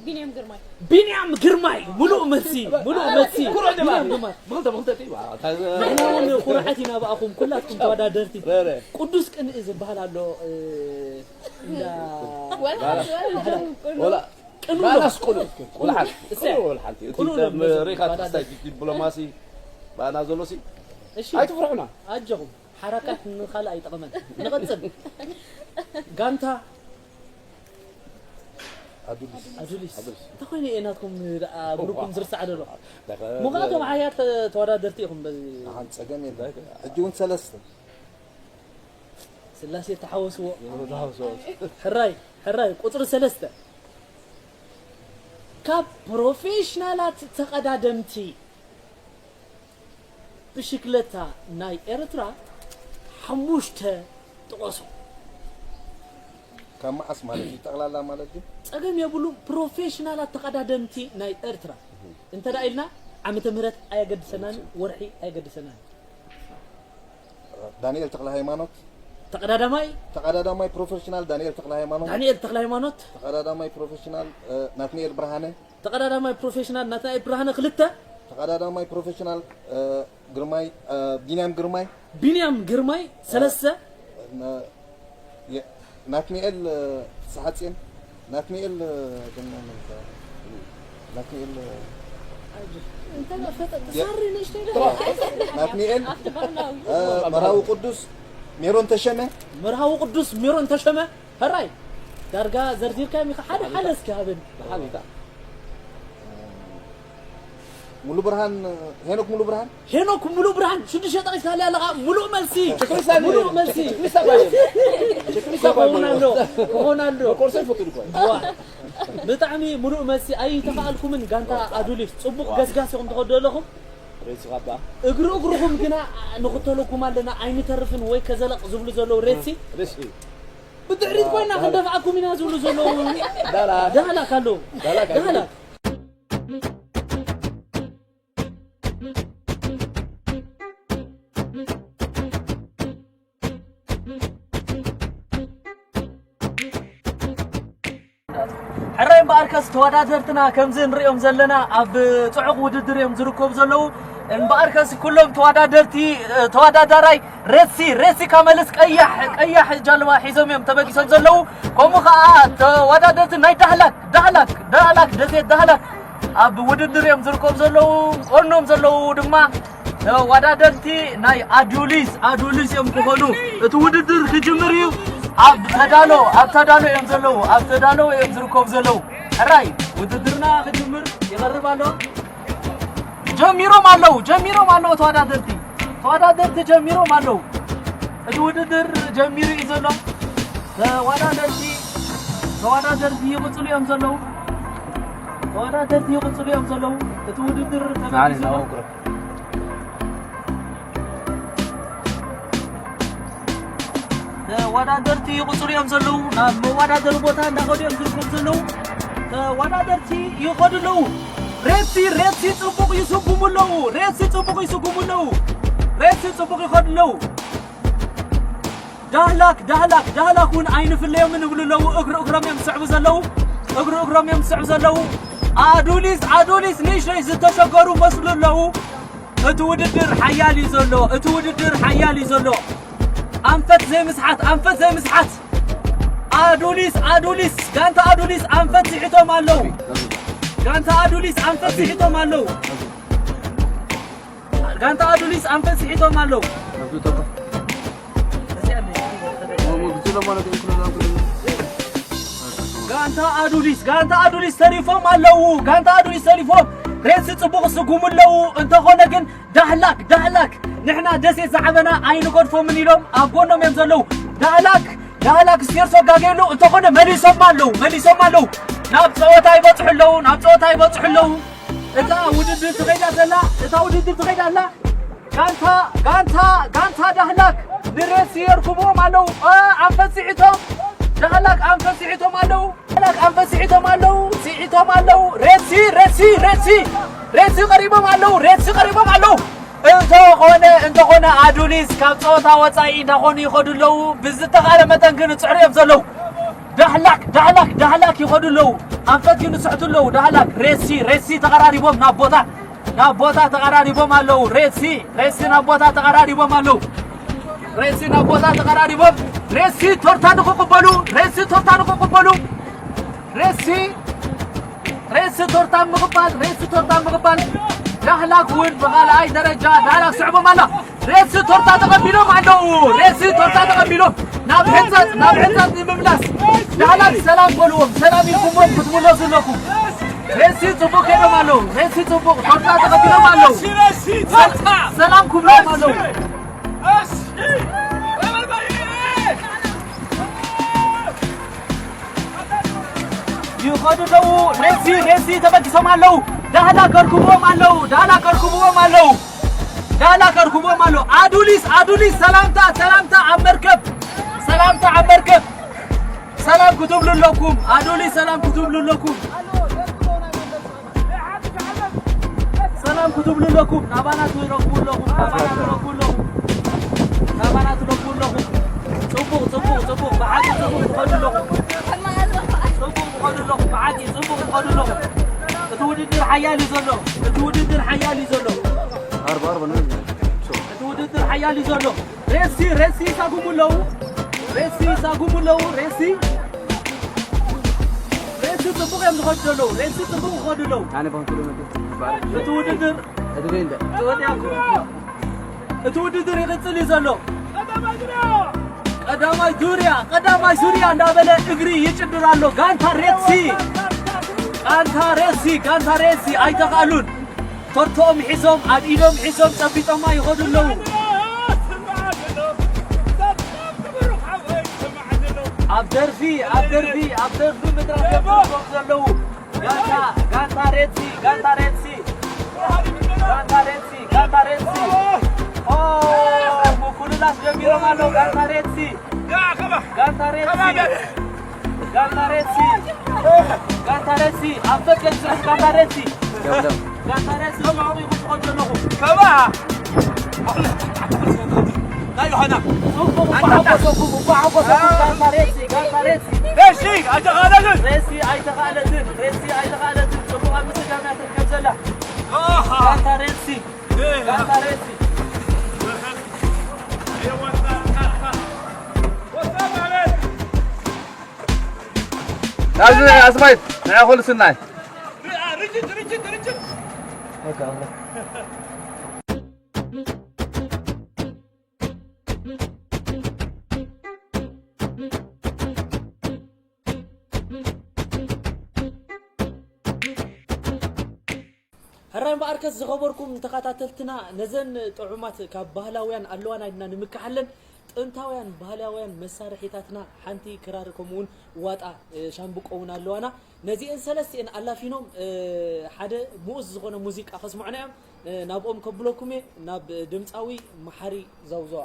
ቢንያም ግርማይ ቢንያም ግርማይ ሙሉእ መልሲ ሙሉእ መልሲ ኩርዕ ድማ ቢንያም ግርማይ ብክልተ ብክልተ ጥዩ ንሕና እውን ኩርዓት ኢና ብኣኹም ኩላትኩም ተወዳደርቲ ረረ ቅዱስ ቅንኢ ዝበሃል ኣሎ እ፣ እንዳ ወላ ወላ ቅኑ ባላስ ቁሉ ቁልሓን እሰ ቁሉ ወላ ሓንቲ እቲ ቁሉ ነው ሪኻ ተስታይ ዲፕሎማሲ ባና ዘሎ ሲ እሺ ኣይትፍርሑና ኣጆኹም ሓራካት ንኻልእ ኣይጠቕመን ንቐፅል ጋንታ ኣዱሊስ ኣዱሊስ እንተኾይነ እየ ናትኩም ደኣ ብሩኩም ዝርሳዕ ደሎ ምዃቶም ሓያት ተወዳደርቲ ኢኹም በዚ ሓንቲ ፀገም የለን ሕጂ እውን ሰለስተ ስላሴ ተሓወስዎ ሕራይ ሕራይ ቁፅሪ ሰለስተ ካብ ፕሮፌሽናላት ተቐዳደምቲ ብሽክለታ ናይ ኤርትራ ሓሙሽተ ጥቐሱ ካብ መዓስ ማለት እዩ ጠቕላላ ማለት እዩ? ጸገም የብሉን። ፕሮፌሽናላት ተቐዳደምቲ ናይ ኤርትራ እንተ ደኣ ኢልና ዓመተ ምህረት ኣየገድሰናን፣ ወርሒ ኣየገድሰናን። ዳንኤል ተኽለ ሃይማኖት። ተቐዳዳማይ። ተቐዳዳማይ ፕሮፌሽናል ዳንኤል ተኽለ ሃይማኖት። ዳንኤል ተኽለ ሃይማኖት። ተቐዳዳማይ ፕሮፌሽናል ናትናኤል ብርሃነ። ተቐዳዳማይ ፕሮፌሽናል ናትናኤል ብርሃነ ክልተ። ተቐዳዳማይ ፕሮፌሽናል ግርማይ፣ ቢንያም ግርማይ። ቢንያም ግርማይ ሰለስተ። ናትናኤል ፍስሓጽዮን። ናትናኤል ናትናኤል ናትናኤል መርሃዊ ቅዱስ ሜሮን ተሸመ። መርሃዊ ቅዱስ ሜሮን ተሸመ። ሕራይ ዳርጋ ዘርዚርካዮም ኢኻ። ሓደ ሓደ እስኪ ሃበኒ። ሙሉ ብርሃን፣ ሄኖክ ሙሉ ብርሃን። ሄኖክ ሙሉ ብርሃን ሽዱሽተ ጠቒስካለይ ኣለኻ። ሙሉእ መልሲ። ሙሉእ መልሲ። ክኸውን ኣሎ። ክኸውን ኣሎ። ዋ፣ ብጣዕሚ ሙሉእ መልሲ ኣይተኻኣልኩምን። ጋንታ ኣዱሊስ ጽቡቕ ገስጋስ ኢኹም ትኸዱ ኣለኹም። እግሪ እግርኹም ግና ንኽተለኩም ኣለና፣ ኣይንተርፍን ወይ ከዘለቕ ዝብሉ ዘለዉ ሬሲ። ብድሕሪት ኮይና ክንደፍኣኩም ኢና ዝብሉ ዘለዉ። ዳህላክ ኣለዉ። ዳህላክ። ሕራይ እምበኣርከስ ተወዳደርትና ከምዚ ንሪኦም ዘለና ኣብ ጽዑቕ ውድድር እዮም ዝርከቡ ዘለዉ። እምበኣርከስ ኩሎም ተወዳደርቲ፣ ተወዳዳራይ ሬሲ፣ ሬሲ ካመልስ ቀያሕ፣ ቀያሕ ጃልባ ሒዞም እዮም ተበጊሶም ዘለዉ። ከምኡ ኸዓ ተወዳደርቲ ናይ ዳህላክ፣ ዳህላክ፣ ዳህላክ፣ ደሴት ዳህላክ ኣብ ውድድር እዮም ዝርከቡ ዘለዉ። ቆኖም ዘለዉ ድማ ተወዳደርቲ ናይ ኣዱሊስ፣ ኣዱሊስ እዮም ክኾኑ። እቲ ውድድር ክጅምር እዩ። ኣብ ተዳሎ፣ ኣብ ተዳሎ እዮም ዘለዉ። ኣብ ተዳሎ እዮም ዝርከቡ ዘለዉ። ሕራይ ውድድርና ክጅምር ይቐርብ ኣሎ። ጀሚሮም ኣለዉ፣ ጀሚሮም ኣለዉ ተወዳደርቲ። ተወዳደርቲ ጀሚሮም ኣለዉ። እቲ ውድድር ጀሚሩ እዩ ዘሎ። ተወዳደርቲ፣ ተወዳደርቲ ይቕጽሉ እዮም ዘለዉ። ተወዳደርቲ ይቕጽሉ እዮም ዘለዉ። እቲ ውድድር ተበጊሱ ኣሎ። ተወዳደርቲ ይቕጽሉ እዮም ዘለዉ። ናብ መወዳደሪ ቦታ እንዳኸዱ እዮም ዝርከቡ ዘለዉ። ተወዳደርቲ ይኸዱ ኣለዉ። ሬሲ፣ ሬሲ ጽቡቕ ይስጉሙ ኣለዉ። ሬሲ ጽቡቕ ይስጉሙ ኣለዉ። ሬሲ ጽቡቕ ይኸዱ ኣለዉ። ዳህላክ፣ ዳህላክ፣ ዳህላክ እውን ኣይንፍለዮምን ይብሉ ኣለዉ። እግሪ እግሮም እዮም ዝስዕቡ ዘለዉ። እግሪ እግሮም እዮም ዝስዕቡ ዘለዉ። ኣዱሊስ፣ ኣዱሊስ ንእሽተይ ዝተሸገሩ መስሉ ኣለዉ። እቲ ውድድር ሓያል እዩ ዘሎ። እቲ ውድድር ሓያል እዩ ዘሎ። ኣንፈት ዘይምስሓት፣ ኣንፈት ዘይምስሓት። ኣዱሊስ፣ ኣዱሊስ፣ ጋንታ ኣዱሊስ ኣንፈት ስሒቶም ኣለዉ። ጋንታ ኣዱሊስ ኣንፈት ስሒቶም ኣለዉ። ጋንታ ኣዱሊስ ኣንፈት ስሒቶም ኣለዉ። ጋንታ ኣዱሊስ፣ ጋንታ ኣዱሊስ ተሪፎም ኣለዉ። ጋንታ ኣዱሊስ ተሪፎም ሬሲ ጽቡቕ ይስጉሙ ኣለዉ። እንተኾነ ግን ዳህላክ፣ ዳህላክ ንሕና ደሴት ዝዓበና ኣይንገድፎምን ኢሎም ኣብ ጎኖም እዮም ዘለዉ። ዳህላክ፣ ዳህላክ ስቴርሶ ጋጌሉ እንተኾነ መሊሶም ኣለዉ፣ መሊሶም ኣለዉ። ናብ ጸወታ ይበጽሑ ኣለዉ፣ ናብ ጸወታ ይበጽሑ ኣለዉ። እታ ውድድር ትኸይዳ ዘላ፣ እታ ውድድር ትኸይዳ ኣላ። ጋንታ፣ ጋንታ፣ ጋንታ ዳህላክ ንሬሲ የርክብዎም ኣለዉ። እ፣ ኣንፈት ስሒቶም፣ ዳህላክ ኣንፈት ስሒቶም ኣለዉ። ዳህላክ ኣንፈት ስሒቶም ኣለዉ፣ ስሒቶም ኣለዉ። ሬሲ፣ ሬሲ፣ ሬሲ፣ ሬሲ ቀሪቦም ኣለዉ፣ ሬሲ ቀሪቦም ኣለዉ። እንተኾነ፣ እንተኾነ ኣዱሊስ ካብ ጸወታ ወጻኢ እንዳኾኑ ይኸዱ ኣለዉ። ብዝተኻእለ መጠን ግን ይጽዕሩ እዮም ዘለዉ። ዳህላክ፣ ዳህላክ፣ ዳህላክ ይኸዱ ኣለዉ። ኣንፈት ግን ይስሕቱ ኣለዉ። ዳህላክ፣ ሬሲ፣ ሬሲ ተቐራሪቦም ናብ ቦታ፣ ናብ ቦታ ተቐራሪቦም ኣለዉ። ሬሲ፣ ሬሲ ናብ ቦታ ተቐራሪቦም ኣለዉ። ሬሲ ናብ ቦታ ተቐራሪቦም፣ ሬሲ ቶርታ ንኽቕበሉ፣ ሬሲ ቶርታ ንኽቕበሉ፣ ሬሲ፣ ሬሲ ቶርታ ምቕባል፣ ሬሲ ቶርታ ምቕባል። ዳህላክ እውን ብኻልኣይ ደረጃ ዳህላክ ስዕቦም ኣላ። ሬሲ ቶርታ ተቐቢሎም ኣለዉ። ሬሲ ቶርታ ተቐቢሎም ናብ ሕንጻጽ፣ ናብ ሕንጻጽ ንምምላስ። ዳህላክ ሰላም በልዎም፣ ሰላም ኢልኩምዎም ክትምለሱ ኣለኩም። ሬሲ ጽቡቕ ከይዶም ኣለዉ። ሬሲ ጽቡቕ ቶርታ ተቐቢሎም ኣለዉ። ሰላም ክብሎም ኣለዉ። ይኸዱ ኣለዉ። ሬሲ፣ ሬሲ ተበጊሶም ኣለዉ። ዳህላክ ከርክብዎም ኣለዉ። ዳህላክ ከርክብዎም ኣለዉ። ዳህላክ ከርክብዎም ኣለዉ። ኣዱሊስ፣ ኣዱሊስ ሰላምታ፣ ሰላምታ ኣብ መርከብ። ሰላምታ ኣብ መርከብ። ሰላም ክትብሉ ኣለኩም። ኣዶሊ ሰላም ክትብሉ ኣለኩም። ሰላም ክትብሉ ኣለኩም። ናባና ትረኽቡ ኣለኹም። ናባና ትረኽቡ ኣለኹም። ናባና ትረኽቡ ኣለኹም። ጽቡቕ፣ ጽቡቕ፣ ጽቡቕ። ብሓቂ ጽቡቕ ትኸዱ ኣለኹም። ጽቡቕ ትኸዱ ኣለኹም። ብሓቂ ጽቡቕ ትኸዱ ኣለኹም። እቲ ውድድር ሓያል እዩ ዘሎ። እቲ ውድድር ሓያል እዩ ዘሎ። ኣርባ ኣርባ ነው። እቲ ውድድር ሓያል እዩ ዘሎ። ሬሲ፣ ሬሲ ይሳጉሙ ኣለዉ። ሬሲ ይሳጉሙ ኣለዉ። ሬሲ፣ ሬሲ ጽቡቕ እዮም ዝኸዱ ዘለዉ። ሬሲ ጽቡቕ ይኸዱ ኣለዉ። ኣነ ባንኩ ለመደ። እቲ ውድድር እቲ ወዲያኩም። እቲ ውድድር ይቕጽል እዩ ዘሎ። ቀዳማይ ዙርያ፣ ቀዳማይ ዙርያ እንዳበለ እግሪ ይጭድር ኣሎ። ጋንታ ሬሲ፣ ጋንታ ሬሲ፣ ጋንታ ሬሲ ኣይተኻእሉን። ቶርቶኦም ሒዞም፣ ኣብ ኢዶም ሒዞም ጨቢጦማ ይኸዱ ኣለዉ። ኣብ ደርፊ፣ ኣብ ደርፊ፣ ኣብ ደርፊ ምድራት እዮም ዘለዉ። ጋንታ፣ ጋንታ ሬድሲ፣ ጋንታ ሬድሲ፣ ጋንታ ሬድሲ፣ ጋንታ ሬድሲ። ኦ፣ ምኩልላስ ጀሚሮም ኣለዉ። ጋንታ ሬድሲ፣ ጋንታ ሬድሲ፣ ጋንታ ሬድሲ፣ ጋንታ ሬድሲ። ኣብ ደገ ዝስራሕ ጋንታ ሬድሲ። ጋንታ ሬድሲ፣ ከምኡ ኢኹም ትኸዱ ዘለኹም። ከማ ናይ ዮሃና። ጽቡቕ፣ እባ ሓጎሰኩም፣ እባ ሓጎሰኩም። ጋንታ ሬድሲ፣ ጋንታ ሬድሲ። ሬድሲ ኣይተኻእለትን። ሬድሲ ኣይተኻእለትን፣ ሬድሲ ኣይተኻእለትን። ጽቡቕ ኣብ ምስጋና ትርከብ ዘላ። ኣሃ። ጋንታ ሬድሲ፣ እ። ጋንታ ሬድሲ። ናብዚ ኣስማይት፣ ንዓ ኩሉ ስናይ። ርችት፣ ርችት፣ ርችት። ሕራይ እምበኣርከስ ዝኸበርኩም ተኸታተልትና፣ ነዘን ጥዑማት ካብ ባህላውያን ኣለዋና ኢልና ንምክሓለን ጥንታውያን ባህላውያን መሳርሒታትና ሓንቲ ክራር ከምኡውን ዋጣ፣ እ፣ ሻምብቆ እውን ኣለዋና። ነዚአን ሰለስቲአን ኣላፊኖም፣ እ፣ ሓደ ምኡዝ ዝኾነ ሙዚቃ ከስምዑና እዮም። እ፣ ናብኦም ከብለኩም እየ፣ ናብ ድምፃዊ መሓሪ ዘውዘዋ።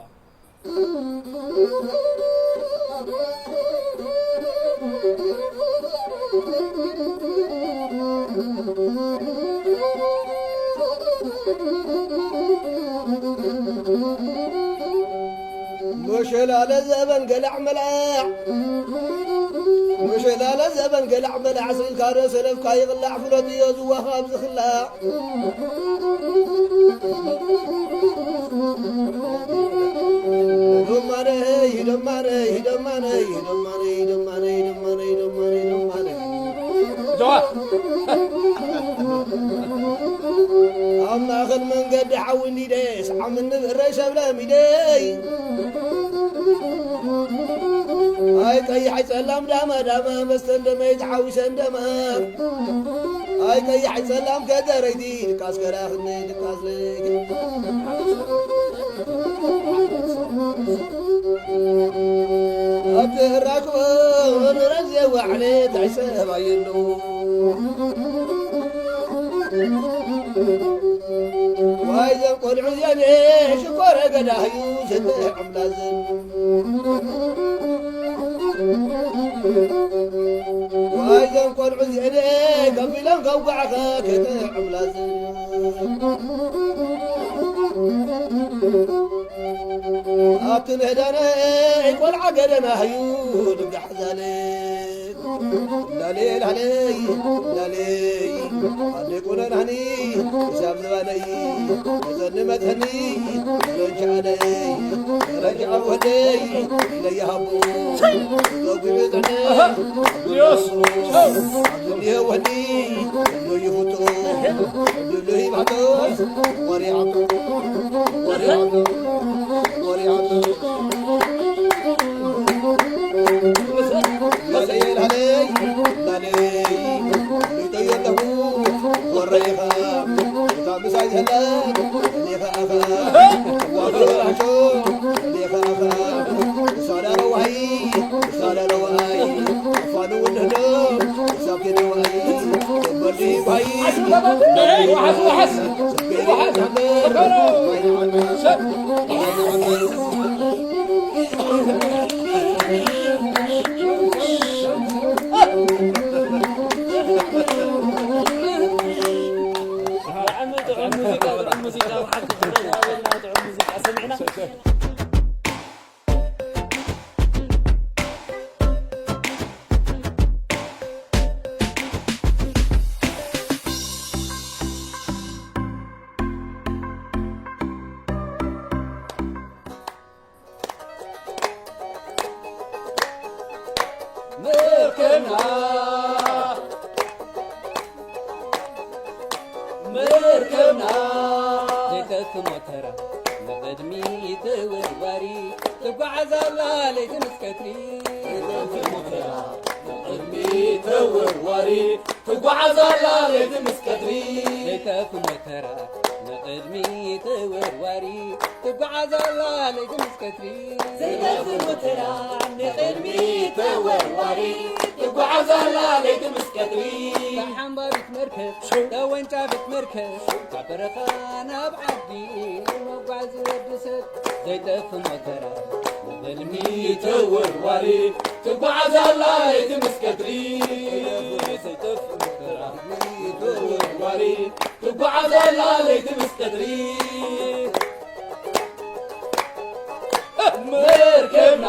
መሸላለ ዘበን ገላዕ መላዕ፣ መሸላለ ዘበን ገላዕ መላዕ፣ ስኢልካ ዶ ሰለፍካ ይቕላዕ፣ ፍለጥዮ ዝዋኻብ ዝኽላዕ። ደማነይ፣ ደማነይ፣ ደማነይ፣ ደማነይ፣ ደማነይ፣ ደማነይ፣ ደማነይ፣ ደማነይ። ጀዋ። ኣብ ማእኸል መንገዲ ሓዊ እንዲደ፣ ሰዓም እንብረይ ሰብለ ሚደይ። ኣይ ቀይሕ ኣይ ጸላም ዳማ ዳማ፣ መስተ እንደመይ ተሓዊሰ እንደማ። ኣይ ቀይሕ ኣይ ጸላም ከደረይቲ፣ ድቃስ ከላኽኒ ድቃስ ለይቲ። ኣብቲ እራክቦ ንረብ ዘዋዕለ ታይ ሰብ ኣየለዉ። ዋይ ዘን ቆልዑ እዚኣን ሽኮረ ገዳህዩ ዘተዕምላዘን። ዋይ ዘን ቆልዑ እዚኣን ከቢሎም ከውጋዕኸ ከተዕምላዘን። ኣብቲ ንህዳነ ቆልዓ ገደና ህዩ ድጋሕ ዛለ። ላሌ ላሌ ላሌ ኣዴ ቁነናኒ ሂሳብ ዝባነይ መጸኒ መጸኒ ረጃዓለይ ረጃዓ ወደይ ኢለያ ሃቦ ጸጉ ይበጽሐ ዮስ ዝኒሀ ወዲ ዶ ይፍቶ ዶ ይባቶስ ወሪዓቶ ወሪዓቶ ወሪዓቶ ሙዚቃ ብሓቂ ጥዑም ሙዚቃ ሰሚዕና። መርከብና፣ መርከብና፣ ዘይጠፍ ሞተራ ንቕድሚት ተወርዋሪ፣ ትጓዓዝ ኣላ ለይቲ ምስ ቀትሪ። ዘይጠፍ ሞተራ ንቕድሚት ተወርዋሪ፣ ትጓዓዝ ኣላ ለይቲ ምስ ቀትሪ። ዘይጠፍ ሞተራ ንቕድሚት ተወርዋሪ፣ ትጓዓዝ ኣላ ለይቲ ምስ ቀትሪ። ዘይጠፍ ሞተራ ንቕድሚት ተወርዋሪ፣ ትጓዓዝ ኣላ ለይቲ ምስ ቀትሪ። ተሓንባቢት መርከብ፣ ተወንጫፊት መርከብ፣ ካብ በረኻ ናብ ዓዲ መጓዚ ወዲ ሰብ። ዘይጠፍ ሞተራ ንቕድሚት ተወርዋሪ፣ ትጓዓዝ ኣላ ለይቲ ምስ ቀትሪ። ዘይጠፍ ሞተራ ንቕድሚት ተወርዋሪ፣ ትጓዓዝ ኣላ ለይቲ ምስ ቀትሪ። መርከብና፣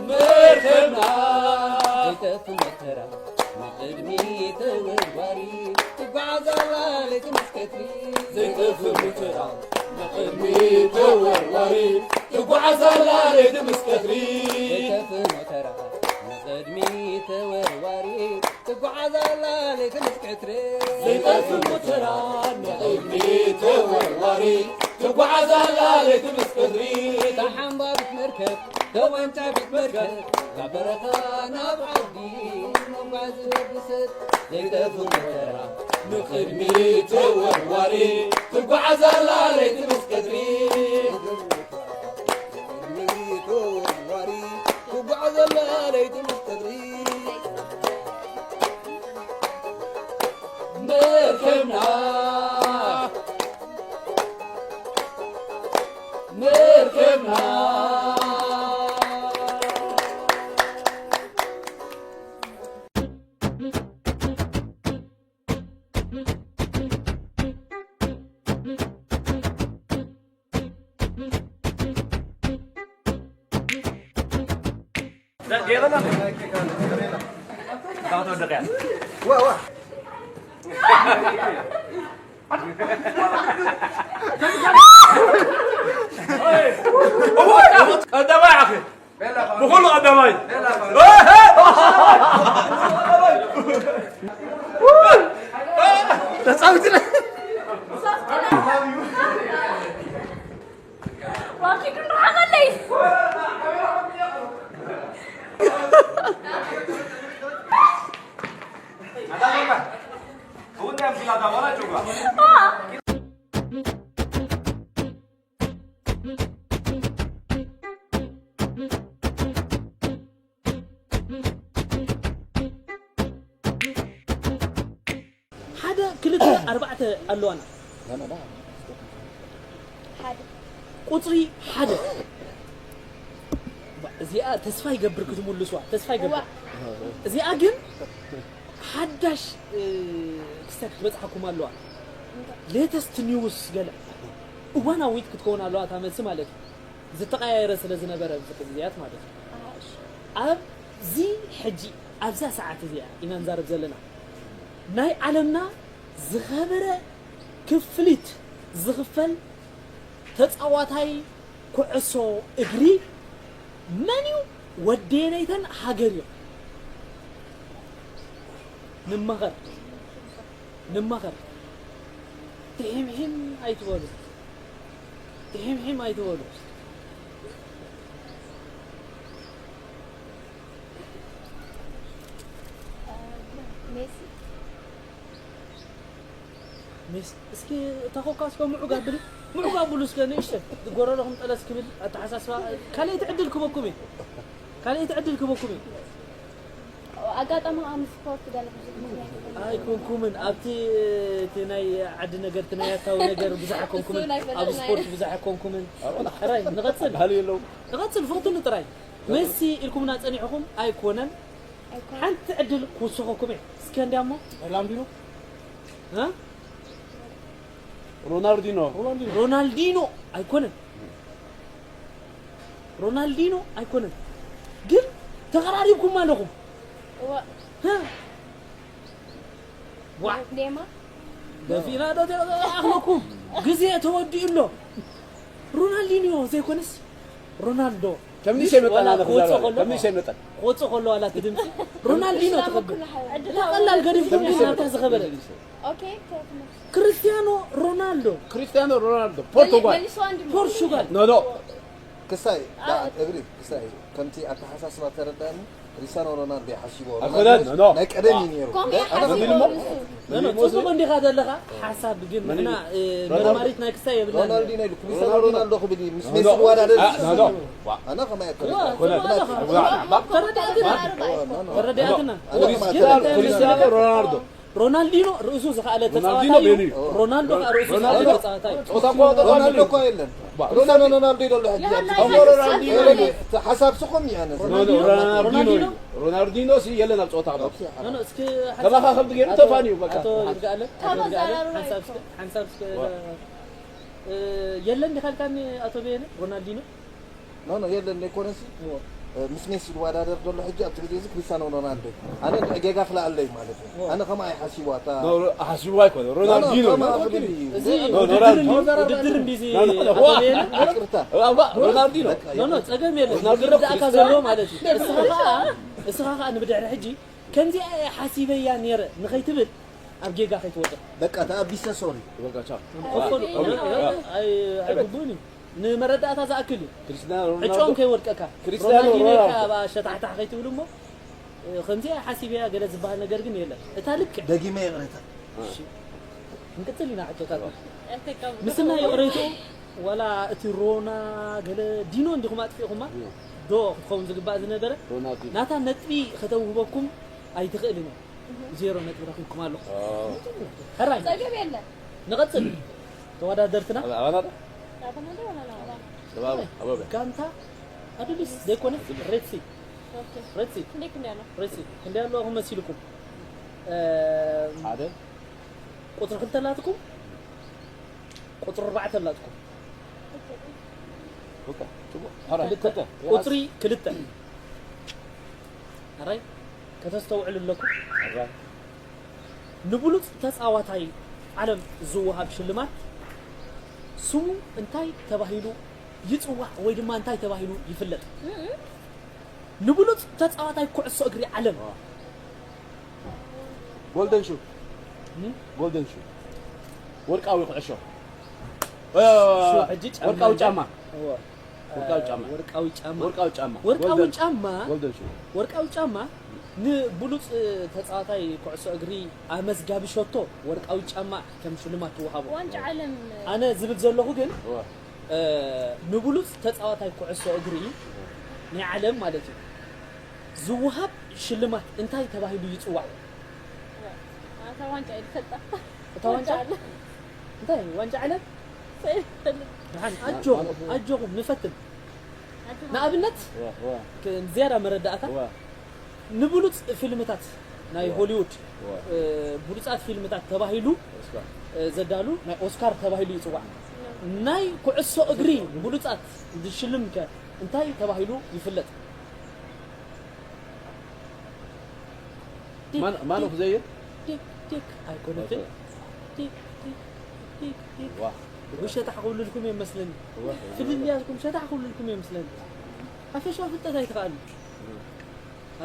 መርከብና፣ ዘይጠፍ ሞተራ ንቕድሚት ተወርዋሪ፣ ትጓዓዝ ኣላ ለይቲ ምስ ቀትሪ። ዘይጠፍ ሞተራ ንቕድሚት ተወርዋሪ፣ ትጓዓዝ ኣላ ለይቲ ምስ ቀትሪ። ዘይጠፍ ሞተራ ንቕድሚት ተወርዋሪ፣ ትጓዓዝ ኣላ ለይቲ ምስ ቀትሪ። ዘይጠፍ ሞተራ ንቕድሚት ተወርዋሪ፣ ትጓዓዝ ኣላ ለይቲ ምስ ቀትሪ። ተሓንባቢት መርከብ፣ ተወንጫፊት መርከብ፣ ካብ በረኻ ናብ ዓዲ መጓዚ ወዲ ሰብ። ዘይጠፍ ሞተራ ንቕድሚት ተወርዋሪ፣ ትጓዓዝ ኣላ ለይቲ ምስ ቀትሪ። ንቕድሚት ተወርዋሪ፣ ትጓዓዝ ኣላ ለይቲ ምስ ቀትሪ። መርከብና፣ መርከብና። ቀዳማይ ዓኺ። ብኹሉ ቀዳማይ። ተጻዊትና። ዋኪ ክንረሓቐለይ። ሓደ፣ ክልተ፣ ኣርባዕተ ኣለዋና። ሓደ። ቁጽሪ ሓደ። እዚኣ ተስፋ ይገብር ክትምልስዋ፣ ተስፋ ይገብር። እዚኣ ግን ሓዳሽ፣ እ፣ ክስተት ክትበጽሓኩም ኣለዋ። ሌተስት ኒውስ ገለ እዋናዊት ክትከውን ኣለዋ እታ መልሲ ማለት እዩ። ዝተቐያየረ ስለ ዝነበረ ኣብዚ ግዜያት ማለት እዩ። ኣብዚ ሕጂ ኣብዛ ሰዓት እዚኣ ኢና ንዛረብ ዘለና። ናይ ዓለምና ዝኸበረ ክፍሊት ዝኽፈል ተጻዋታይ ኩዕሶ እግሪ መን እዩ? ወደየነይተን ሃገር እዮም። ንማኸር፣ ንማኸር። ትሒምሒም ኣይትበሉ። ትሒምሒም ኣይትበሉ። ሜሲ። ሜሲ፣ እስኪ እታ ኮካ እስከ ምዑግ ኣብሊ። ምዑግ ኣብሉ እስከ ንእሽተይ። ጎረሮኹም ጠለስ ክብል ኣተሓሳስባ። ካልኣይቲ ዕድል ክበኩም እየ። ካልኣይቲ ዕድል ክበኩም እየ። ኣጋጣሚ ኣብ ስፖርት ገለ ብዙሕ ምኽንያት ይፈልጥ። ኣይኮንኩምን። ኣብቲ፣ እቲ ናይ ዓዲ ነገር፣ እቲ ናይ ኣታዊ ነገር ብዙሕ ኣይኮንኩምን። እሱ ናይ ፈለጥ ኣብ ናይ ስፖርት ብዙሕ ኣይኮንኩምን። ጥራይ ንቐጽል። ባህሊ የለውም። ንቐጽል፣ ፈትኑ ጥራይ። ሜሲ ኢልኩምና ጸኒሕኹም ኣይኮነን። ሓንቲ ዕድል ክውስኸኩም እየ። እስከ እንዲያሞ ኦርላንዲኖ እ? ሮናልዲኖ ሮናልዲኖ ኣይኮነን፣ ሮናልዲኖ ኣይኮነን፣ ግን ተቐራሪብኩም ኣለኹም። እዋ እ? ዋ ኔማ ደፊና ዶ ተኣኽለኩም? ግዜ ተወዲኡ ኣሎ። ሮናልዲኖ ዘይኮነስ ሮናልዶ ከምኒ ሸመጠና ዋላ ክወፅእ ከሎ ከምኒ ሸመጠን ክወፅእ ከሎ ዋላ እቲ ድምፂ ሮናልዲኖ ትኸብል። ቀላል ገዲፍኩም ናታ ዝኸበረ ኦኬ ክርስቲያኖ ሮናልዶ ክርስቲያኖ ሮናልዶ ፖርቱጋል መልሶ አንድ ፖርቹጋል ኖ ኖ ክሳይ እግሪ ክሳይ ከምቲ ኣተሓሳስባ ተረዳኒ ክሪስቲያኖ ሮናልዶ ይሓስቦ ኣይኮነን፣ ኖ። ናይ ቀደም እዩ ነይሩ ኮሜ ኣነ ሓሲቦ ክብል እሞ ንሱ ኖ፣ ኖ፣ ጽቡቕ እንዲኻ ዘለኻ ሓሳብ ግን ንሕና እ፣ መርማሪት ናይ ክሳይ የብልናን። ሮናልዲኖ ኢሉ ክሪስቲያኖ ሮናልዶ ክብል እዩ ምስ ሜሲ ዝወዳደር ኖ ኖ ኣነ ከማይ ተረዳእትና ተረዳእትና ክሪስቲያኖ ሮናልዶ ሮናልዲኖ ርእሱ ዝኸኣለ ሮናልዲኖ ተጻዋታይ እዩ። በይኑ እዩ። ሮናልዶ ከዓ ርእሱ ዝኸኣለ ሮናልዶ ተጻዋታይ እዩ። ጾታ እኮ ሮናልዶ እኮ የለን ክሪስቲያኖ ሮናልዶ ይደሎ ሕጂ እሞ ሮናልዲኖ እዩ። ሓሳብ ስኹም እዩ ኣነ ኖ፣ ኖ፣ ሮናልዲኖ እዩ። ሮናልዲኖ ሲ የለን ኣብ ጾታ ክዶ ኖ፣ ኖ፣ እስኪ ከማኻ ከም ትገይሩ ተፋኒ እዩ በቃ ኣቶ ይርጋኣለ ካብ ኣዘራርባ ሓንሳብ እስከ ሓንሳብ እስከ እ፣ የለን ዲኻ ኢልካኒ ኣቶ በየነ ሮናልዲኖ ኖ ኖ የለን ዘይኮነሲ እ፣ ምስ ሜሲ ዝወዳደር ዘሎ ሕጂ ኣብቲ ግዜ እዚ ክሪስቲያኖ ሮናልዶ እዩ ኣነ እንድዒ ጌጋ ክልኣለይ ማለት እዩ ኣነ ከምኣ ይሓሲቡ ኣታ ኖ፣ ኖ፣ ሓሲቡ ኣይኮነ ሮናልዲኖ ከምኣ እዩ። ክብል እዩ እዚ ኖ፣ ኖ፣ ውድድር ኖ፣ ውድድር እንዲዚ ኖ፣ ኖ፣ ኣቶ ዋ። በየነ ይቅርታ እባ ሮናልዲኖ ኖ ኖ ጸገም የለን ሮናልዲኖ ክርዳእካ ክርስቲያኖ ዘሎ ማለት እዩ። እስኻ ከዓ እስኻ ከዓ ንብድሕሪ ሕጂ ከምዚኣ እየ ሓሲበያ ነይረ ንኸይትብል ኣብ ጌጋ ከይትወድቕ። በቃ ተኣቢሰ ሶሪ በቃ ቻው ክፈሉ ኣይግቡእን እዩ። ንመረዳእታ ዝኣክል እዩ። ክርስቲያኖ ዕጫኦም ሮናልዶ ከይወድቀካ ክርስቲያኖ ሮናልዲኖ ሮናልዶ። ከኣ ሸታሕታሕ ከይትብል እሞ እ፣ ከምዚኣ ሓሲበያ ገለ ዝበሃል ነገር ግን የለን። እታ ልክዕ ደጊመ ይቕሬታ ክንቅጽል ኢና ሕቶታትና ምስና ይቕሬቱ ዋላ እቲ ሮና ገለ ዲኖ እንዲኹም ኣጥፊእኹማ ዶ ክትኸውን ዝግባእ ዝነበረ ሮናልዲኖ ናታ ነጥቢ ከተውህበኩም ኣይትኽእልን እያ። ዜሮ ነጥቢ ረኺብኩም ኣለኹም። ሕራይ ጸገም የለን ንቐጽል ተወዳደርትና ኣባና ናተና ዶ ዋላ ናባና ሰባብ ኣበበ ጋንታ ኣዱሊስ ዘይኮነ ሬድሲ ሬድሲ እንዴት እንዲያለው ሬድሲ ክንደይ ኣለኹም መሲልኩም? እም፣ ሓደ ቁፅሪ ክልተ ኣላትኩም ቁፅሪ ኣርባዕተ ኣላትኩም በቃ ጽቡቅ። ሕራይ ክልተ ክልተ ቁፅሪ ክልተ ኣራይ ከተስተውዕሉ ኣለኩም። ሕራይ ንብሉፅ ተፃዋታይ ዓለም ዝወሃብ ሽልማት ስሙ እንታይ ተባሂሉ ይፅዋዕ ወይ ድማ እንታይ ተባሂሉ ይፍለጥ? ንብሉፅ ተፃዋታይ ኩዕሶ እግሪ ዓለም ጎልደን ሹት ጎልደን ሹት ወርቃዊ ኩዕሾ ሹ ሕጂ ጫማ ወርቃዊ እንዳ- ጫማ እወ። ወርቃዊ ጫማ ወርቃዊ ጫማ ወርቃዊ ጫማ ወርቃዊ ጎልደን- ጫማ ጎልደን ሹት ወርቃዊ ጫማ ንብሉፅ ተፃዋታይ ኩዕሶ እግሪ ኣመዝጋቢ ሸቶ ወርቃዊ ጫማ ከም ሽልማት ትወሃቦ። ዋንጫ ዓለም ኣነ ዝብል ዘለኹ ግን እወ። እ፣ ንብሉፅ ተፃዋታይ ኩዕሶ እግሪ ናይ ዓለም ማለት እዩ ዝወሃብ ሽልማት እንታይ ተባሂሉ ይፅዋዕ? ኣታ ዋንጫ ይፈልጣ እታ ዋንጫ እንታይ ዋንጫ ዓለም? ደሓን ኣጆኹም ኣጆኹም ንፈትን። ንኣብነት እወ፣ እወ፣ ክ- ዝያዳ መረዳእታ እወ፣ ንብሉፅ ፊልምታት ናይ ሆሊውድ እወ። እ፣ ብሉፃት ፊልምታት ተባሂሉ ኦስካር። እ፣ ዘዳሉ ናይ ኦስካር ተባሂሉ ይፅዋዕ። ናይ ኩዕሶ እግሪ ብሉፃት ዝሽልም ከ እንታይ ተባሂሉ ይፍለጥ? ዲክ፣ ማን ማን ዲክ፣ ክዘይር ዲክ ዲክ ኣይኮነትን። ዲክ ዲክ ዲክ ዲክ ዋ ውሸጣ ክብልልኩም እዮም መስለኒ። ዋ ፍልልይ ኣልኩም ሸታሕ ክብልልኩም እዮም መስለኒ። ሓፈሻዊ ፍልጠት ኣይትኽኣሉ።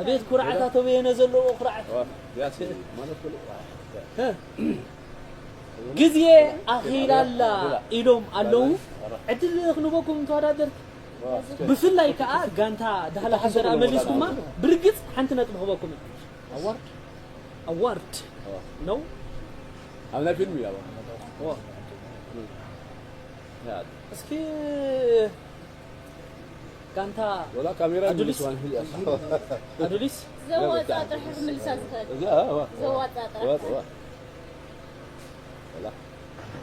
ኣቤት ኩርዓት ኣቶ በየነ ዘለዎ ኩርዓት። ዋ ያስ ማለት ኩሉ እ? ግዜ ኣኺላላ ኢሎም ኣለዉ። ዕድል ክንበኩም ተወዳደርቲ ብፍላይ ከዓ ጋንታ ዳህላ ከንተራ መሊስኩማ ብርግፅ ሓንቲ ነጥቢ ክበኩም እዩ። ኣዋርድ ኣዋርድ ነው። ኣብ ናይ ፊልም እዩ ኣብ ኦ፣ ያ እስኪ ጋንታ ወላ ካሜራ ኣዱሊስ? ይልስዋን ህያስ ኣዱሊስ ዘዋፃ ጥራሕ ክምልሳ ዝኽእል እዛ ዋ ዘዋፃ ጥራሕ ዋ ዋ ወላ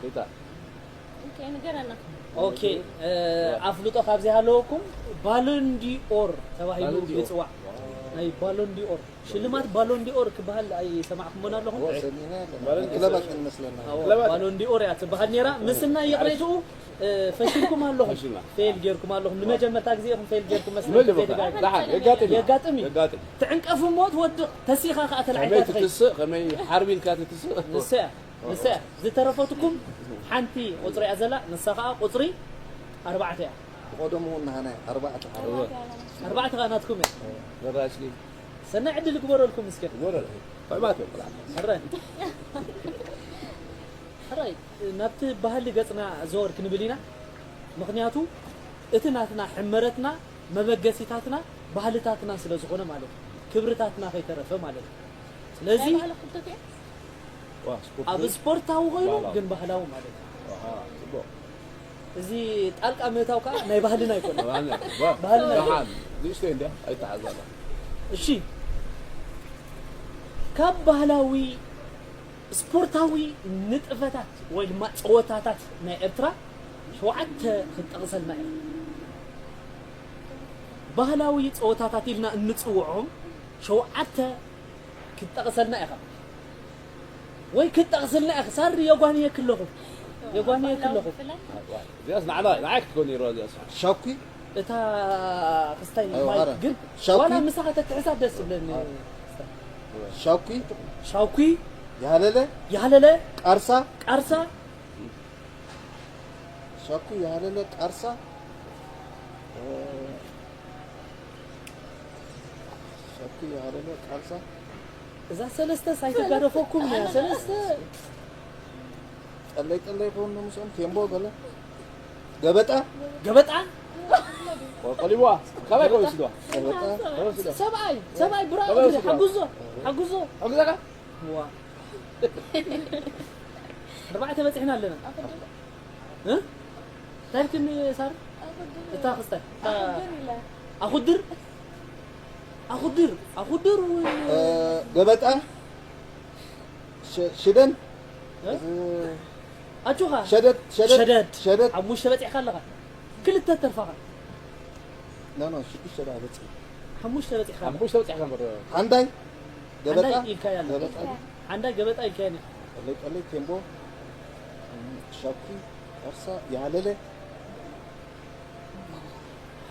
ጌታ ኦኬ ንገረና ኦኬ፣ እ፣ ኣፍልጦ ካብ ዘይሃለወኩም ባሎንዲኦር ተባሂሉ ባሎንዲኦር። ይፅዋዕ። ናይ ባሎን ዲኦር ሽልማት ባሎን ዲኦር ክበሃል ኣይሰማዕኩሞን ኣለኹም? ሰሚዕና ኣለና። ክለባት እንመስለና። ባሎን ዲኦር እያ ትበሃል ነይራ። ምስና ይቕሬትኡ ፈሽልኩም ኣለኹም። ፌል ጌርኩም ኣለኹም። ንመጀመርታ ግዜ ኢኹም ፌል ጌርኩም መስለኒ። የጋጥም እዩ። ትዕንቀፍ እሞ ትወድቕ፣ ተሲኻ ከዓ ተላዒልካ ትኸይድ። ትስእ ከመይ ሓርቢልካ ትስእ። ንሳ እያ ንሳ እያ ዝተረፈትኩም ሓንቲ ቁፅሪ እያ ዘላ። ንሳ ከዓ ቁፅሪ ኣርባዕተ እያ። ብቐደሙ እውን ንሃና ኣርባዕተ ሓደ። ኣርባዕተ ከዓ ናትኩም እያ። በራሽሊ ሰናይ ዕድል ግበረልኩም እስከ። ወረደ። ባይባቶ ብላ ሕራይ ሕራይ ናብቲ ባህሊ ገፅና ዘወር ክንብል ኢና። ምክንያቱ እቲ ናትና ሕመረትና መበገሲታትና ባህልታትና ስለ ዝኾነ ማለት እዩ። ክብርታትና ከይተረፈ ማለት እዩ። ስለዚ ናይ ባህሊ ክልተት እያ? ዋ ስፖርት ኣብ ስፖርታዊ ኮይኑ ባህላዊ። ግን ባህላዊ ማለት እዩ። ኣሃ ጽቡቅ። እዚ ጣልቃ ምእታው ከዓ ናይ ባህልና ኣይኮነ። ባህልና ባህልና ደሓን ንእሽተይ እንድያ ኣይተሓዛላ። እሺ ካብ ባህላዊ ስፖርታዊ ንጥፈታት ወይ ድማ ፀወታታት ናይ ኤርትራ ሸውዓተ ክትጠቕሰልና ኢኻ። ባህላዊ ፀወታታት ኢልና እንፅውዖም ሸውዓተ ክትጠቕሰልና ኢኻ ወይ ክትጠቕስልና ኢኻ። ሳሪ የጓንየክ ኣለኹ የጓንየክ ኣለኹ። እዚኣስ ንዓና ንዓይ ክትኮን ነይርዋ እዚኣስ። ሻኩ እታ ክስታይ ኣዎ፣ ማይ ኣረ። ግን ሻኩ? ዋላ ምሳኻ ተትሕሳብ ደስ ዝብለኒ። ሻኩ ሻውኩ የሃለለ ያለለ ቃርሳ ቃርሳ ሻኩ የሃለለ ቃርሳ እ፣ ሻኩ የሃለለ ቃርሳ እዛ ሰለስተ ሳይተጋደፈኩም እያ ሰለስተ ጠለይ ጠለይ ይኸውን ነው ምስኦም ቴምቦ ገለ ገበጣ ገበጣ ቆሊዋ ካባይ ከወስድዋ ገበጣ ሰብኣይ ሰብኣይ ብራ ሰብኣይ ወስድዋ። ሓጉዞ ሓጉዞ ኣግዛካ ዋ ኣርባዕተ በፂሕና ኣለና እ? እንታይ ትኒ ሳር እታ ክስታይ እታ ኣኹድር ኣኹድር ኣኹድር እውን እ፣ ገበጣ ሸ- ሽደን እ? እ፣ ኣጆኻ ሸደድ ሸደድ ሸደድ ሸደድ ሓሙሽተ በፂሕካ ኣለኻ ክልተ ተርፋኻ ኖ ኖ ሽዱሽተ ደኣ በፂ ሓሙሽተ በፂሕካ ኣለኻ ኣምቡሽ ተብፅሕካ እምበር ሓንዳይ ገበጣ ሓንዳይ ኢልካያ ኣለኻ። ገበጣ ሓንዳይ ገበጣ ኢልካያ ነኻ ጠለይ ጠለይ ቴምቦ ሻኩ ቃርሳ የሃለለ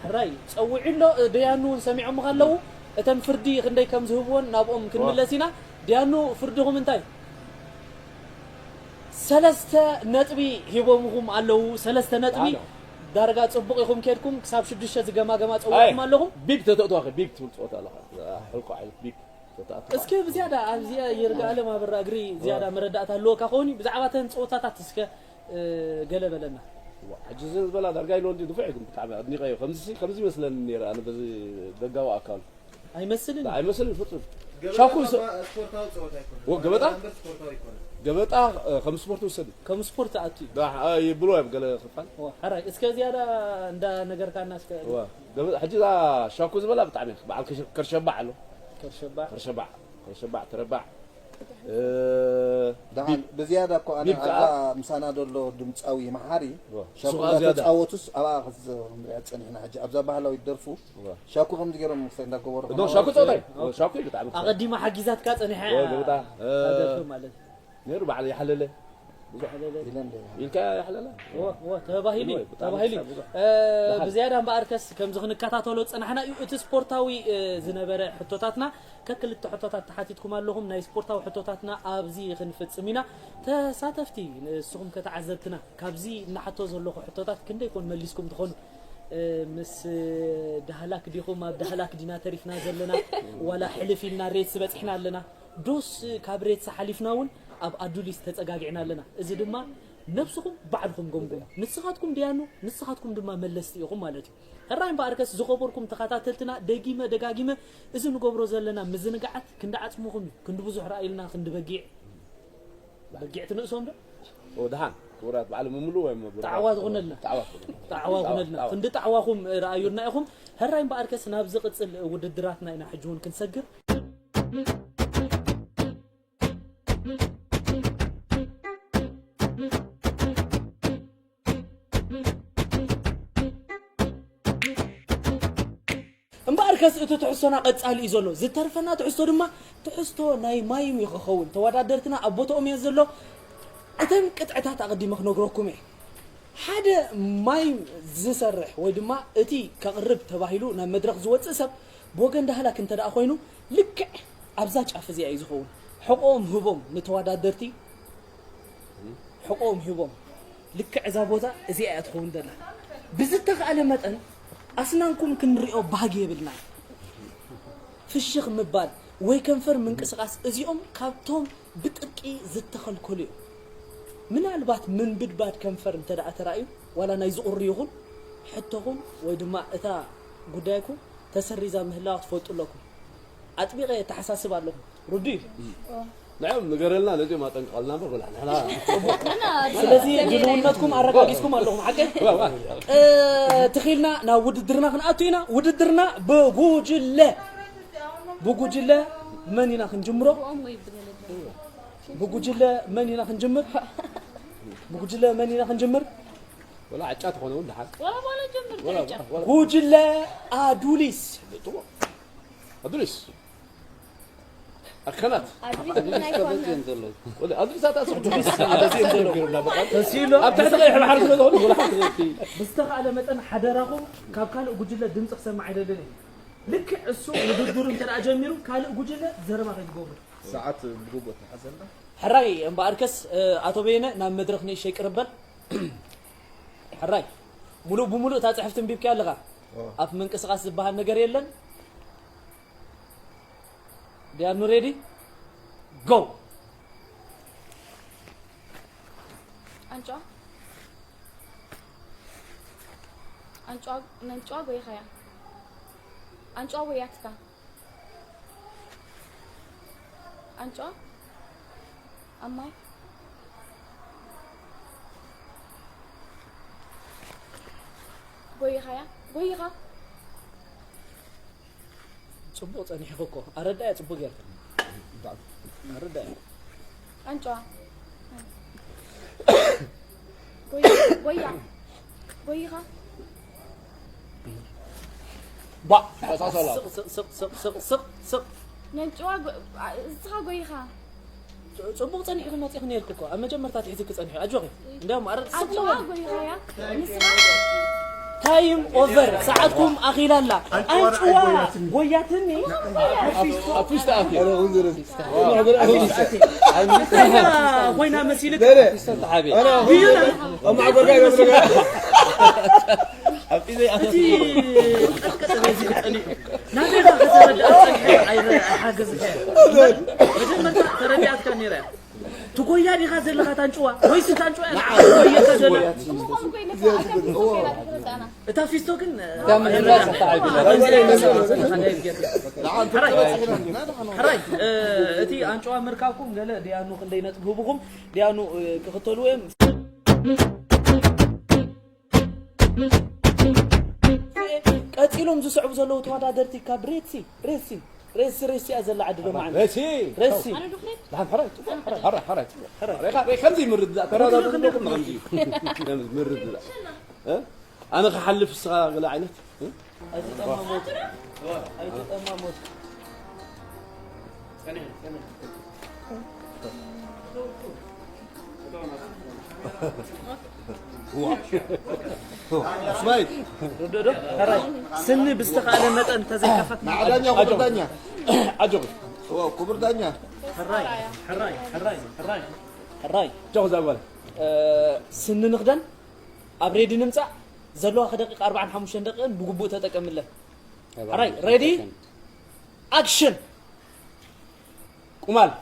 ሕራይ ጸዊዑ ኣሎ። ደያኑ እውን ሰሚዖምኻ ኣለዉ። እተን ፍርዲ ክንደይ ከም ዝህብዎን ናብኦም ክንምለስ ኢና። ደያኑ ፍርድኹም እንታይ? ሰለስተ ነጥቢ ሂቦምኹም ኣለዉ። ሰለስተ ነጥቢ ኣነ። ዳርጋ ጽቡቕ ኢኹም ኬድኩም ክሳብ ሽዱሽተ ዝገማገማ ጸዊዕኩም ኣለኹም። ቢግ ተተእትዋ ቢግ ትብል ፀወታ ኣለኻ ሕልቆ ዓይነት ቢግ ተተኣትዋ እስኪ ብዝያዳ ኣብዚ ይርጋኣለም ኣበራ እግሪ ዝያዳ መረዳእታ ኣለወካ ከውን ብዛዕባ ተን ጸወታታት እስከ እ፣ ገለ በለና። ሕጂ እዚ ዝበላ ዳርጋ ኢሉ ወዲ ንፉዕ ግን ብጣዕሚ ኣድኒቀዮ ከምዚ ከምዚ ይመስለኒ ነይረ ኣነ በዚ ደጋዊ ኣካሉ ኣይመስልን እዩ። ኣይመስልን ፍጹም ገበጣ ሻኩ እኮ ስ- ስፖርታዊ ፀወታ ኣይኮነን። ወ- ገበጣ? እምበር ስፖርታዊ ኣይኮነን። ገበጣ እ፣ ከም ስፖርት ውሰድ ከም ስፖርት ኣቱ እዩ። ይብሉ እዮም ገለ ክፋል ዋ፣ ሕራይ እስከ ዝያዳ እንዳ ነገርካና እስከ ዋ፣ ገበ- ሕጂ እዛ ሻኩ ዝበላ ብጣዕሚ እየ። በዓል ከሸ- ከርሸባዕ ኣሎ ከርሸባዕ ከርሸባዕ ከርሸባዕ ተረባዕ እ፣ ደሓን ብዝያዳ እኮ ኣነ ቢብ ከዓ- ኣብዛ ምሳና ዘሎ ድምፃዊ መሓሪ ዋ፣ ሻኩ ሱቓ ዝያዳ። ተፃወቱስ ኣብኣ ክትዘምርያ ፀኒሕና ሕጂ ኣብዛ ባህላዊት ደርፉ ዋ። ሻኩ ከምዚ ገይሮም ክሳይ እንዳገበሩ ዶ ሻኩ ፀወታ እዩ ኦ፣ ሻኩ እዩ ብጣዕሚ ክሳይ። ኣቐዲማ ሓጊዛትካ ጸኒሐ ኦ፣ ገበጣ እ፣ ኣደርፊ ማለት እዩ። ነይሩ በዓል ይሓለለ ብዙሕ ሓለለ። ኢለ እንደ ኢልካ ይሓለለ እወ፣ እወ፣ ተባሂሉ እዩ፣ እወ፣ ብጣዕሚ ተባሂሉ እዩ። ብዙሕ። እ፣ ደሓን። ብዝያዳ እምበኣርከስ ከምዚ ክንከታተሎ ዝጸናሕና እዩ። እቲ ስፖርታዊ እ፣ ዝነበረ ሕቶታትና ከክልተ ሕቶታት ተሓቲትኩም ኣለኹም። ናይ ስፖርታዊ ሕቶታትና ኣብዚ ክንፍጽም ኢና። ተሳተፍቲ ንስኹም ከተዓዘብትና ካብዚ እናሓቶ ዘለኹ ሕቶታት ክንደይ ኮን መሊስኩም ትኾኑ? እ፣ ምስ ዳህላክ ዲኹም ኣብ ዳህላክ ዲና ተሪፍና ዘለና ዋላ ሕልፍ ኢልና ሬትስ በጺሕና ኣለና ዶስ ካብ ሬትስ ሓሊፍና እውን ኣብ ኣዱሊስ ተጸጋጊዕና ኣለና። እዚ ድማ ነብስኹም ባዕልኹም ገምግሙ። ንስኻትኩም ደያኑ ንስኻትኩም ድማ መለስቲ ኢኹም ማለት እዩ። ሕራይ እምበኣርከስ ዝኸበርኩም ተኸታተልትና ደጊመ ደጋጊመ እዚ ንገብሮ ዘለና ምዝንጋዓት ክንዲ ዓጽምኹም እዩ። ክንዲ ብዙሕ ራእይልና ክንዲ በጊዕ በጊዕ ትንእሶም ዶ? ኦ፣ ደሓን ክቡራት በዓል ምምሉ ወይ መብሉ ጣዕዋ ዝኾነልና። ጣዕዋ ዝኾነልና። ጣዕዋ ይኹነልና። ክንዲ ጣዕዋኹም ረኣዩልና ኢኹም። ሕራይ እምበኣርከስ ናብ ዝቕጽል ውድድራትና ኢና ሕጂ እውን ክንሰግር። እምበኣር ከስ እቲ ትሕዝቶና ቀጻሊ እዩ ዘሎ። ዝተርፈና ትሕዝቶ ድማ ትሕዝቶ ናይ ማይም እዩ ክኸውን። ተወዳደርትና ኣብ ቦታኦም እየ ዘሎ። እተን ቅጥዕታት ኣቐዲመ ክነግረኩም እየ። ሓደ ማይም ዝሰርሕ ወይ ድማ እቲ ከቕርብ ተባሂሉ ናብ መድረኽ ዝወጽእ ሰብ ብወገን ዳህላክ እንተ ደኣ ኮይኑ ልክዕ ኣብዛ ጫፍ እዚኣ እዩ ዝኸውን። ሕቖኦም ህቦም ንተወዳደርቲ ሕቆኦም ሂቦም ልክዕ እዛ ቦታ እዚኣ እያ ትኸውን ዘላ። ብዝተኻእለ መጠን ኣስናንኩም ክንሪኦ ባህጊ የብልና። ፍሽኽ ምባል ወይ ከንፈር ምንቅስቓስ እዚኦም ካብቶም ብጥብቂ ዝተኸልከሉ እዮም። ምናልባት ምንብድባድ ከንፈር እንተ ደኣ ተራእዩ ዋላ ናይ ዝቑሪ ይኹን ሕቶኹም ወይ ድማ እታ ጉዳይኩም ተሰሪዛ ምህላዋ ክትፈልጡ ኣለኩም። ኣጥቢቐ የተሓሳስብ ኣለኹ። ርዱ እዩ። ንዕም ንገረልና ነዚኦም ኣጠንቅቐልና እምበር ብላ ንሕና ስለዚ ድልውነትኩም ኣረጋጊጽኩም ኣለኹም ሓቀ ዋ፣ ዋ። ትኺልና ናብ ውድድርና ክንኣቱ ኢና። ውድድርና ብጉጅለ ብጉጅለ መን ኢና ክንጅምሮ? ብኦም ወይ ብገለ ብጉጅለ መን ኢና ክንጅምር? ብጉጅለ መን ኢና ክንጅምር? ወላ ዕጫ ትኾነ እውን ደሓን ወላ ባላ ጀምር ወላ ተረጫ ወላ ጉጅለ ኣዱሊስ። ኣዱሊስ ኣከናት ኣድሪስ ግን ኣይኮነን። ወላ ኣዱሊስ ኣታ ስቕ ድሪስ ኣደዚ እንተሎ ተሲሎ ኣብ ትሕቲ ቀይሕ ባሕሪ ስለ ዝኾነ ወላ ሓንቲ ብዝተኻእለ መጠን ሓደራኹም ካብ ካልእ ጉጅለ ድምፂ ክሰማዕ ኣይደልን እዩ። ልክዕ እሱ ውድድሩ እንተ ደኣ ጀሚሩ ካልእ ጉጅለ ዘረባ ከይትገብሩ። ሰዓት ብግቡእ ተሓዘልና። ሕራይ እምበኣርከስ ኣቶ በየነ ናብ መድረኽ ንእሸይ ቅርበል። ሕራይ ሙሉእ ብሙሉእ እታ ጽሕፍቲ እንቢብኪያ ኣለኻ። ኣፍ ምንቅስቓስ ዝበሃል ነገር የለን። ዲያኑ ሬዲ ጎ። ኣንጫ ኣንጫ ነንጫ ጎይኻያ ኣንጫ ጎያትካ ኣንጫ ኣማይ ጎይኻያ ጎይኻ ጽቡቕ ጸኒሕኺ እኮ። ኣረዳእያ ጽቡቕ ጌርካ። ኣረዳእያ። ኣንጫዋ። ጎያ፣ ጎያ። ጎይኻ። ባ፣ ተሳሰላ። ስቕ፣ ስቕ፣ ስቕ፣ ስቕ፣ ስቕ፣ ስቕ። ነንጭዋ ጎ-፣ ኣ-፣ እስኻ ጎይኻ። ጽ-፣ ጽቡቕ ጸኒሕኺ መጺእኺ ነይርኪ እኮ። ኣብ መጀመርታ ትሒዝኪ ጸኒሑ። ኣጆኺ። እንዲያውም ኣረ-፣ ስቕ ኣንጭዋ በል። ጎይኻያ። ንስኻ ታይም ኦቨር፣ ሰዓትኩም ኣኺላ ኣላ። ኣንጭዋ ኣንጭዋ ጎያትኒ። ኣብ ፊስቶ ኣትዩ። ኮይና መሲልክ። ብዩና። እቲ ቀጥቀጠ በዚ ቀሊኡ። ናበይካ ከተረድኣ ጸኒሐ ኣይረ-፣ ኣይሓገዝካያ። መጀመርታ ተረዲኣትካ ነይራ እያ። ትጎያ ዲኻ ዘለኻ ታንጭዋ? ወይስ ታንጭዋ እያ ንዓኻ ትጎየካ ዘላ? እታ ፊስቶ ግን፣ ሕራይ፣ ሕራይ፣ እ፣ እቲ ኣንጭዋ ምርካብኩም ገለ ዲያኑ ክንደይ ነጥቢ ህብኹም? ዲያኑ፣ እ፣ ክኽተሉ እዮም። ቀጺሎም ዝስዕቡ ዘለዉ ተወዳደርቲ ካብ ሬድሲ፣ ሬድሲ፣ ሬድሲ፣ ሬድሲ እያ ዘላ ዓዲ ሎማዓንቲ። ሬድሲ። ሬድሲ። ኣነ ዶ ክሪድ? ደሓን፣ ሕራይ፣ ጽቡቕ፣ ሕራይ፣ ሕራይ፣ ሕራይ፣ ጽቡቕ፣ ሕራይ። ሬድሲ፣ ሬድሲ፣ ከምዚ ምርድዳእ፣ ተረዳድኡ ኩሉ ኣለኩም ከምዚ እዩ። ከምዚ ምርድዳእ። እ? ኣነ ክሓልፍ እስኻ ገለ ዓይነት፣ እ? ኣይትጠማሞት። ኣይትጠማሞት። ስማይ። ርድኦ ዶ? ሕራይ። ስኒ ብዝተኻእለ መጠን ተዘይከፈት። ንዓ ዳኛ፣ ክቡር ዳኛ። ኣጆኺ። እዎ፣ ክቡር ዳኛ። ሕራይ፣ ሕራይ፣ ሕራይ፣ ሕራይ። ሕራይ። ጆኽ እዛ ጓል። እ፣ ስኒ ንኽደን ኣብ ሬዲ ንምጻእ ዘለዋ ደቂቃ ኣርባዓን ሓሙሽተን ደቂቕን ብግቡእ ተጠቀምለን። ሕራይ፣ ሬዲ? ኣክሽን። ቁማል።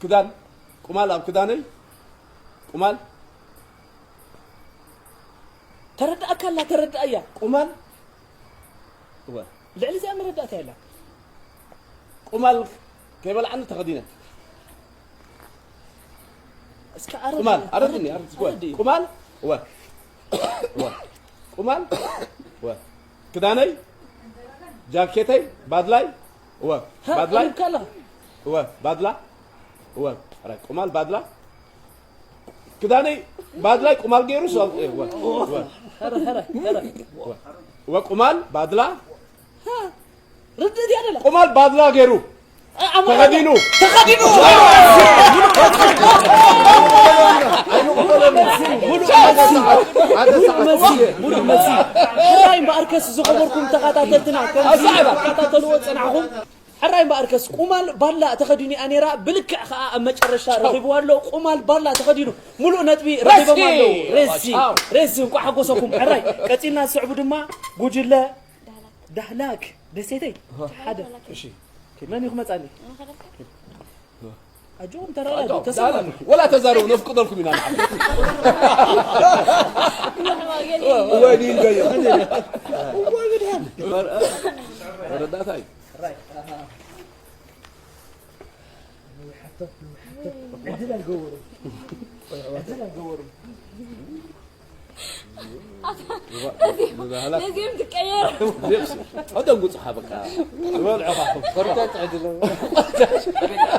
ክዳን። ቁማል ኣብ ክዳነይ። ቁማል። ተረዳእካ ኣላ፣ ተረዳእያ። ቁማል። እወ። ልዕሊ እዚኣ መረዳእታ የላ። ቁማል ከይበልዓኒ ተኸዲነ። እስከ ኣረድ-፣ ቁማል፣ ኣረድኒ፣ ኣረድ-፣ ኣረድ-፣ ኣረድ-፣ ቁማል። እወ። እወ። ቁማል። እወ። ክዳነይ፣ ጃኬተይ፣ ባድላይ። እወ። ሃ፣ ባድላይ። ቀሪብካ ኣለኻ። እወ፣ ባድላ። እወ። ኣረ፣ ቁማል፣ ባድላ። ክዳነይ ባድላይ ቁማል ገይሩ ሰው ወ- ወ- ኸረ ኸረ ኸረ ወ- ወ- ቁማል ባድላ ርድእ እያ ደላ ቁማል ባድላ ገይሩ ተኸዲኑ ተኸዲኑ ሙሉእ መሲ ሙሉእ መሲ ሕራይ እምበኣርከስ ዝኸበርኩም ተኸታተልትና ከምዚ ተኸታተልዎ ፅናሕኹም ሕራይ እምበኣርከስ ቁማል ባላ ተኸዲኑ እያ ነይራ ብልክዕ ከዓ ኣብ መጨረሻ ረኺብዋ ኣሎ ቁማል ባላ ተኸዲኑ ሙሉእ ነጥቢ ረኺቦም ኣለዉ ሬሲ ሬሲ እንኳዕ ሓጎሰኩም ሕራይ ቀፂልና ዝስዕቡ ድማ ጉጅለ ዳህላክ ደሴተይ ሓደ መን እዩ ክመፃኒ ኣጆም ተረጋጉ ተሰማሙ ወላ ተዛረቡ ነፍቅደልኩም ኢና ንዓኹም። እወ ዲን ገዮ ወረዳታይ ነዚኦም ትቀየር ኣደንጉፅኻ በቃ ዝበልዑኻ ኮርተት ዕድሎ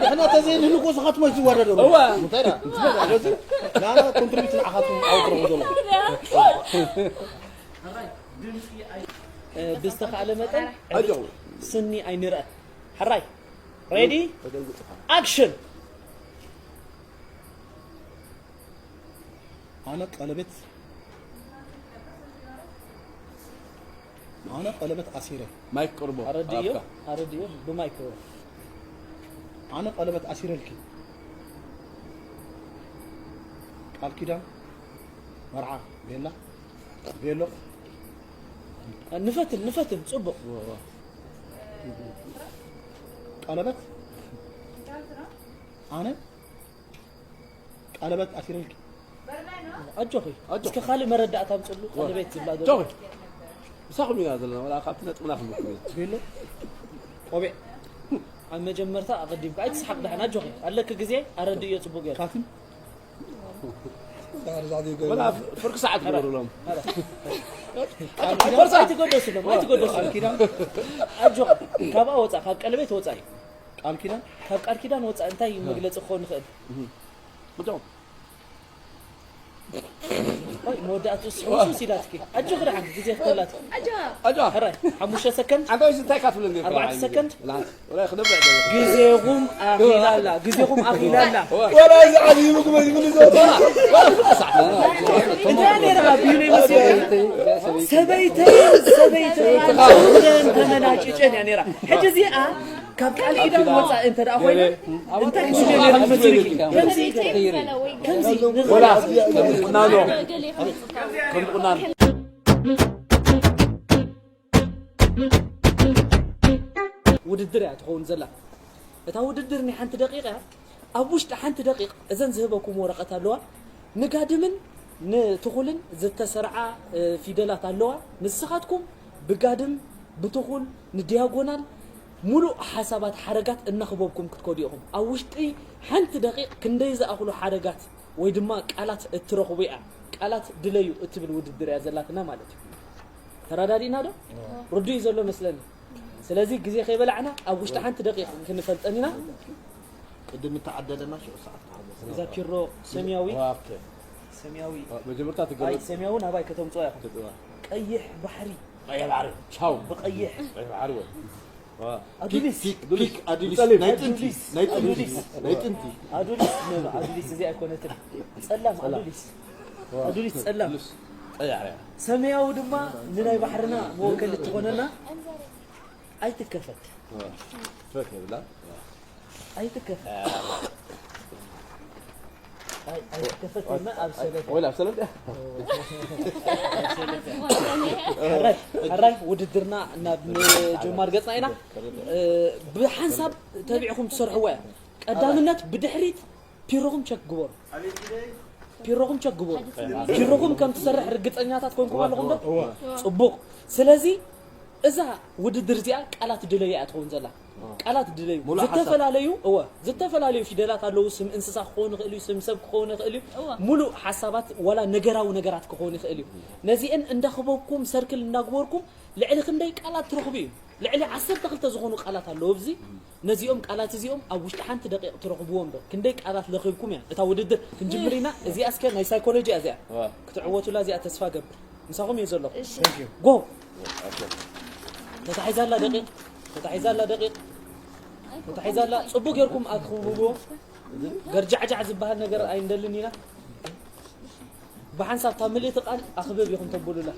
ንሕና ተዘይንህሉ እኮ ንስኻትኩም ኣይትወዳደሩ እዋ እንታይ ደኣ ስለዚ ንዓና ኮንትሪቢዩት ንዓኻትኩም ኣውጥረኹ ዘሎ ብዝተኻእለ መጠን ኣጆኹ ስኒ ኣይንርአ ሕራይ ሬዲ ኣደንጉፅኻ ኣክሽን ኣነ ቀለበት ኣነ ቀለበት ኣሲረ ማይክ ቅርቦ ኣረድዮ ኣፍካ። ኣረድዮ ብማይክ ኣነ ቀለበት ኣሲረልኪ ቃል ኪዳን መርዓ ቤላ ቤሎ ንፈትን ንፈትን ፅቡቕ ቀለበት ኣነ ቀለበት ኣሲረልኪ ኣጆኺ እስከ ካልእ መረዳእታ ኣምፅሉ ቀለቤት ዝብላ ዘሎ ጆኺ ምሳኹም ኢና ዘለና ወላ ካብቲ ነጥብና ክንብኩም ኢና ቤሎ ቆቢዕ ኣብ መጀመርታ ኣቐዲምካ ኣይትስሓቕ ደሓን ኣጆኺ ኣለኪ ግዜ ኣረድእዮ ፅቡቅ ገይሩ ካትን ወላ ፍርቂ ሰዓት ግበሩሎም ኣይትገደሱሎም ኣይትገደሱ ቃል ኪዳን ኣጆ ካብኣ ወፃእ ካብ ቀለቤት ወፃእ እዩ ቃል ኪዳን ካብ ቃል ኪዳን ወፃእ እንታይ መግለፂ ክኸውን ይኽእል ምቶም ቆይ መወዳእትኡ ስሕውስውስ ኢላትኪ ኣጆ ክድሓን ግዜ ክተላትኪ ኣጆ ሕራይ ሓሙሽተ ሰከንድ ኣንተ ወይስ እንታይ ካትብለኒ ኣርባዕተ ሰከንድ ወላ ክነብዕ ደለ ግዜኹም ኣኺላ ኣላ ግዜኹም ኣኺላ ኣላ ወላ እዚ ዓብዩ ምግበ ይብሉ ዘወታ እንታይ ነይራ ቢሉ ይመስል ሰበይተይ ሰበይተይ ተመናጭጨን እያ ነይራ ሕጂ እዚኣ ካብ ቃል ኪዳን ወፃእ እንተ ደኣ ኮይነ እንታይ ክስለ ነይሩ ይመስልኪ ከምዚ ከምዚ ወላ ከም ቁናኖ ከም ቁናኖ ውድድር እያ ትኸውን ዘላ እታ ውድድር ናይ ሓንቲ ደቂቕ እያ ኣብ ውሽጢ ሓንቲ ደቂቕ እዘን ዝህበኩም ወረቐት ኣለዋ ንጋድምን ንትኹልን ዝተሰርዓ ፊደላት ኣለዋ ንስኻትኩም ብጋድም ብትኹል ንዲያጎናል ሙሉእ ሓሳባት ሓረጋት እናኽበብኩም ክትከዱ ኢኹም ኣብ ውሽጢ ሓንቲ ደቂቕ ክንደይ ዝኣኽሉ ሓረጋት ወይ ድማ ቃላት እትረኽቡ እያ ቃላት ድለዩ እትብል ውድድር እያ ዘላትና ማለት እዩ ተረዳዲእና ዶ ርዱእ እዩ ዘሎ መስለኒ ስለዚ ግዜ ከይበላዕና ኣብ ውሽጢ ሓንቲ ደቂቕ ክንፈልጠን ኢና ቅድም ተዓደለና ሽዑ ሰዓት ተሓጎስ እዛ ፒሮ ሰሚያዊ ሰሚያዊ መጀመርታ ኣይ ትገበ ሰሚያዊ ናባይ ከተምፅኦ ኢኹም ቀይሕ ባሕሪ ቻው ብቐይሕ ባሕሪ ወይ ኣዱሊስ ፒክ ኣዱሊስ ብጸሊም። ናይ ጥንቲ ናይ ጥንቲ ኣዱሊስ። ናይ ጥንቲ ኣዱሊስ ነብ ኣዱሊስ እዚ ኣይኮነትን ጸላም ኣዱሊስ ኣዱሊስ ጸላም ጠያዕያ ሰማያዊ ድማ ንናይ ባሕርና መወከሊ ትኾነና ኣይትከፈት ፈክ ይብላ ኣይትከፈት ኣይ- ኣይትከፈት ድማ ኣብ ሰለተ ወላ ሰለምታ ሕራይ ሕራይ ውድድርና ናብ ምጅማር ገፅና ኢና እ፣ ብሓንሳብ ተቢዕኹም ትሰርሕዎ እያ ቀዳምነት ብድሕሪት ፒሮኹም ቸክ ግበሩ ፒሮኹም ቸክ ግበሩ ፒሮኹም ከም ትሰርሕ ርግፀኛታት ኮንኩም ኣለኹም ዶ ፅቡቕ ስለዚ እዛ ውድድር እዚኣ ቃላት ድለዩ እያ ትኸውን ዘላ ቃላት ድለዩ ሙሉእ ሓሳብ። ዝተፈላለዩ እወ ዝተፈላለዩ ፊደላት ኣለዉ ስም እንስሳ ክኸውን ይኽእል እዩ ስም ሰብ ክኸውን ይኽእል እዩ እወ። ሙሉእ ሓሳባት ዋላ ነገራዊ ነገራት ክኸውን ይኽእል እዩ ነዚአን እንዳኽበብኩም ሰርክል እንዳግበርኩም ልዕሊ ክንደይ ቃላት ትረኽቡ እዩ ልዕሊ ዓሰርተ ክልተ ዝኾኑ ቃላት ኣለዉ ኣብዚ። ነዚኦም ቃላት እዚኦም ኣብ ውሽጢ ሓንቲ ደቂቕ ትረኽብዎም ዶ? ክንደይ ቃላት ለኺብኩም እያ እታ ውድድር? ክንጅምር ኢና። እዚኣ እስከ ናይ ሳይኮሎጂ እያ እዚኣ። ዋ። ክትዕወቱላ እዚኣ ተስፋ ገብር። ምሳኹም እየ ዘለኹ። እሺ። ጎ። ተታሒዛላ ደቂቕ። ተታሒዛላ ደቂቕ። ተታሒዛላ። ጽቡቕ ጌርኩም ኣትኽብብዎ። ገርጃዕጃዕ ዝበሃል ነገር ኣይንደልን ኢና። ብሓንሳብ እታ ምልእቲ ቃል ኣኽብብ ኢኹም ተብሉላ።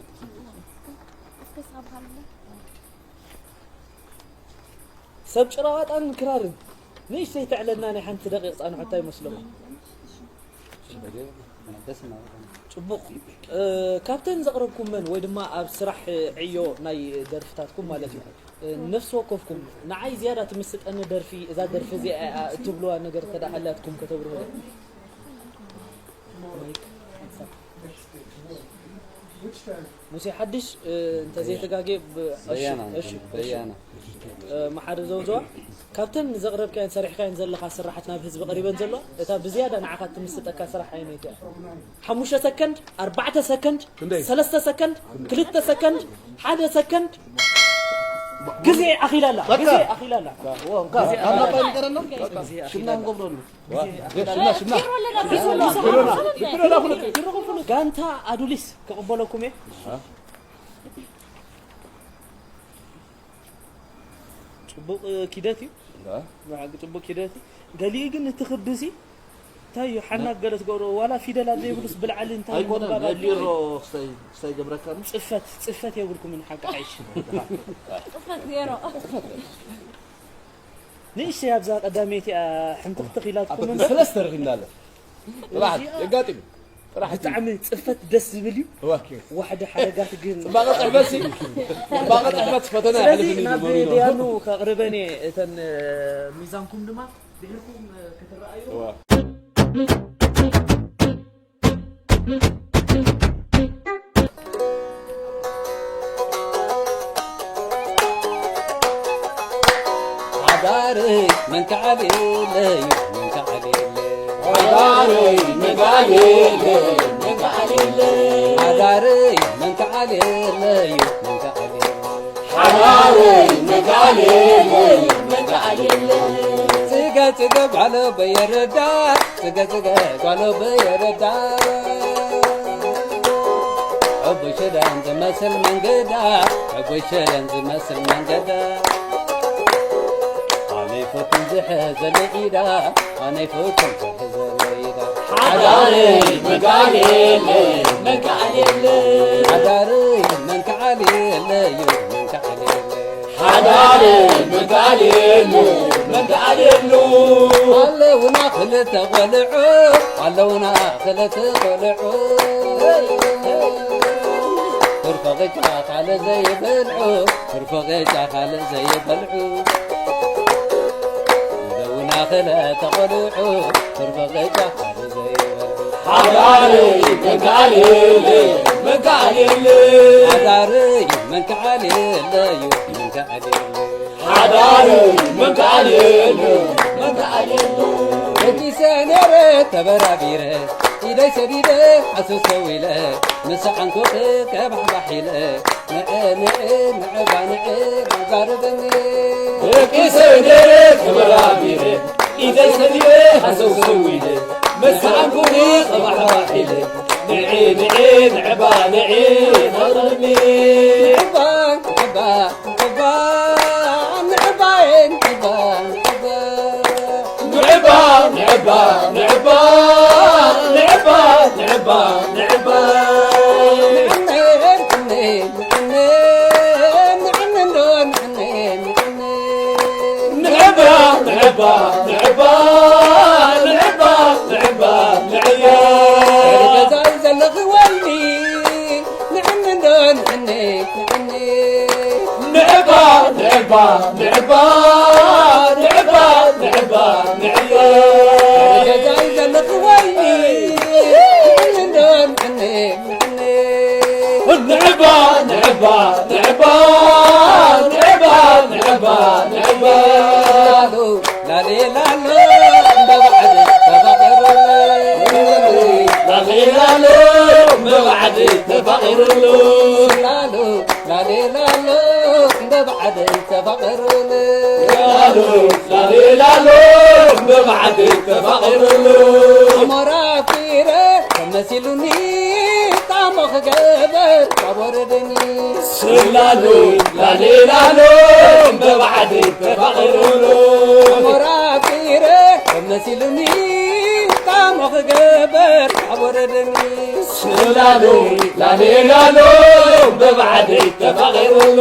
ሰብ ጭራዋጣን ክራርን ንእሽተይ ተዕለልና ናይ ሓንቲ ደቂቕ ጻንሖታ ይመስለኩም? ጽቡቕ። እ፣ ካብተን ዘቕረብኩመን ወይ ድማ ኣብ ስራሕ ዕዮ ናይ ደርፍታትኩም ማለት እዩ፣ እ፣ ነፍሲ ወከፍኩም ንዓይ ዝያዳ ትምስጠኒ ደርፊ፣ እዛ ደርፊ እዚኣ እያ እትብልዋ ነገር እንተ ደኣ ሃልያትኩም ከተብርሁለይ። ሙሴ ሓድሽ፣ እ፣ እንተ ዘይተጋጌ ብ-፣ እሺ፣ በያና፣ እሺ፣ እሺ። በያና። እ፣ መሓሪ ዘውዘዋ፣ ካብተን ዘቕረብካየን ሰሪሕካየን ዘለኻ ስራሓት ናብ ህዝቢ ቀሪበን ዘለዋ፣ እታ ብዝያዳ ንዓኻ ትምስጠካ ስራሕ ኣየነይቲ እያ? ሓሙሽተ ሰከንድ፣ ኣርባዕተ ሰከንድ፣ ክንደይ? ሰለስተ ሰከንድ፣ ክልተ ሰከንድ፣ ሓደ ሰከንድ፣ ግዜ ኣኺላ ኣላ፣ በቃ። ግዜ ኣኺላ ኣላ። ዋ፣ እንካ፣ ግዜ ኣላ። ኣላ። ሽምና ንገብረሉ። ሽምና፣ ሽምና። ጋንታ ኣዱሊስ ክቕበለኩም እየ። ጽቡቕ ኪደት እዩ። ብሓቂ ጽቡቕ ኪደት እዩ። ገሊኡ ግን እቲ ክቢ እዚ እንታይ እዩ? ሓናግ ገለ ትገብሮ፣ ዋላ ፊደላት ዘይብሉስ ብልዓሊ እንታይ እዩ ኣይኮነን፣ ምባል ናይ ቢሮ ክስታይ፣ ክስታይ ገብረካ ነው። ጽፈት፣ ጽፈት የብልኩምን ሓቂ ሓይሽ። ጽፈት ዜሮ። ንእሽተይ ኣብዛ ቀዳመይቲ እያ ሕንትኽትኽ ኢላትኩም እምበር። ሰለስተ ረኺብና ኣሎ። ጥራሕ እዚኣ የጋጥም። ጥራሕ ብጣዕሚ ጽፈት ደስ ዝብል እዩ። እወ። ዋሕዲ ሓረጋት ግን ጽባቐ ጽሕፈት ሲ፣ ጽባቐ ጽሕፈት ፈተና ስለዚ የሕልፍኒ ናብ ይብሉ። ደያኑ ከቕርበን እየ። እተን፣ እ፣ ሚዛንኩም ድማ ድሕርኩም፣ እ፣ ክትረኣዩ። እወ። ሓዳረይ መንከዓልለይ፣ መንከዓልለይ። ሓዳረይ መንከዓልለይ፣ መንከዓልለይ። ሓዳረይ መንከዓልለይ፣ መንከዓልለይ። ሓዳረይ መንከዓልለይ፣ መንከዓልለይ። ጽገ ጽገ ጓሎ በየረዳ፣ ጽገ ጽገ ጓሎ በየረዳ። ሕቡይ ሽደን ዝመስል መንገዳ፣ ሕቡይ ሽደን ዝመስል መንገዳ። ኣነ ይፈትን ዝሕዘለይ ኢዳ፣ ኣነ ይፈትን ዝሕዘለይ ኢዳ። ሓዳረይ መንከዓልለይ፣ መንከዓልለይ። ሓዳረይ መንከዓልለይ፣ መንከዓልለይ። ሓዳረይ መንከዓልለይ፣ መንከዓልለይ። ኣለውና ክልተ ቆልዑ፣ ኣለውና ክልተ ቆልዑ። ትርፎ ቅጫ ካልእ ዘይበልዑ፣ ትርፎ ቅጫ ካልእ ዘይበልዑ። ኣለውና ክልተ ቆልዑ፣ ትርፎ ቅጫ ካልእ ዘይበልዑ። ሓዳረይ መንከዓልለይ፣ መንከዓልለይ። ሓዳረይ መንከዓልለይ፣ መንከዓልለይ። ሓዳረይ መንከዓልለይ፣ መንከዓልለይ። ደቂሰ ነይረ ተበራቢረ፣ ኢደይ ሰዲደ ሓሰውሰው ኢለ፣ ምስ ዓንኮኺ ከባሕባሕ ኢለ፣ ንዒ ንዒ ንዕባ ንዒ ኣዛርበኒ። ደቂሰ ነይረ ተበራቢረ፣ ኢደይ ሰዲደ ሓሰውሰው ኢለ፣ ምስ ዓንኮኺ ከባሕባሕ ኢለ፣ ንዒ ንዒ ንዕባ ንዒ ኣዛርበኒ። ንዕባ ንዕባ ንዕባ ንዕባየ ንዕባ ንዕባ። ንዕባ ንዕባ ንዕባ ንዕባ ንዕባ ንዕባ። ንዕነ ንዕነ ንዕነ ንዕነ እንዶ ንዕነ ንዕነ። ንዕባ ንዕባ ንዕባ ንዕባ ንዕባ ንዕባ። ገዛይ ዘለኺ ወይኒ ንዕነ እንዶ ንዕነ ንዕነ። ንዕባ ንዕባ ንዕባ ንዕባ ንዕባ ንዕባ። ገዛይ ዘለኺ ወይኒ ንዕነ እንዶ ንዕነ ንዕነ። ንዕባ ንዕባ ንዕባ ንዕባ ንዕባ ንዕባ። ላሌ ላሎ እንደ ባዕዲ ተፋቒሩሉ። ላሌ ላሎ እንደ ባዕዲ ተፋቒሩሉ። ላሎ ላሌ ላሎ እንደ ብዓደይ ተፋቐሩኒ። ላሎ፣ ላሌ ላሎ፣ በብዓደይ ተፋቐሩኒ። ኣሞራ ኣፍቂረ ተመሲሉኒ፣ ጣሞ ክገበር ካብ ወረደኒ። ስላሎ፣ ላሌ ላሎ፣ በብዓደይ ተፋቐሩኒ። ኣሞራ ኣፍቂረ ተመሲሉኒ፣ ጣሞ ክገበር ካብ ወረደኒ። ስላሎ፣ ላሌ ላሎ፣ በብዓደይ ተፋቒሩኒ።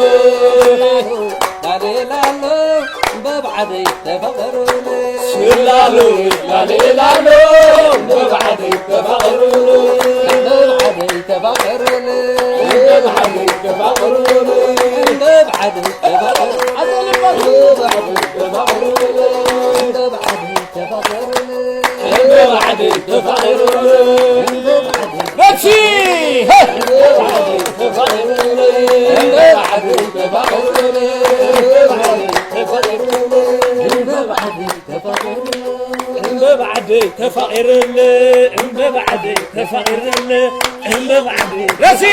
ላሌ ላሎ፣ በብዓደይ ተፋቐሩኒ። ስላሎ፣ ላሌ ላሎ፣ በብዓደይ ተፋቒሩኒ። በብዓደይ ተፋቐሩኒ። በብዓደይ ተፋቐሩኒ። በብዓደይ ተፋቐሩኒ። በብዓደይ ተፋቐሩኒ። በብዓደይ ተፋቒሩኒ። በብዓደይ ተፋቒሩኒ። በብዓደይ ተፋቒሩኒ። በብዓደይ ተፋቒሩኒ። በብዓደይ ተፋቒሩኒ። በብዓደይ ተፋቒሩኒ። በብዓደይ ተፋቒሩኒ። በብዓደይ ተፋቒሩኒ። በብዓደይ ተፋቒሩኒ። በብዓደይ ረሲ!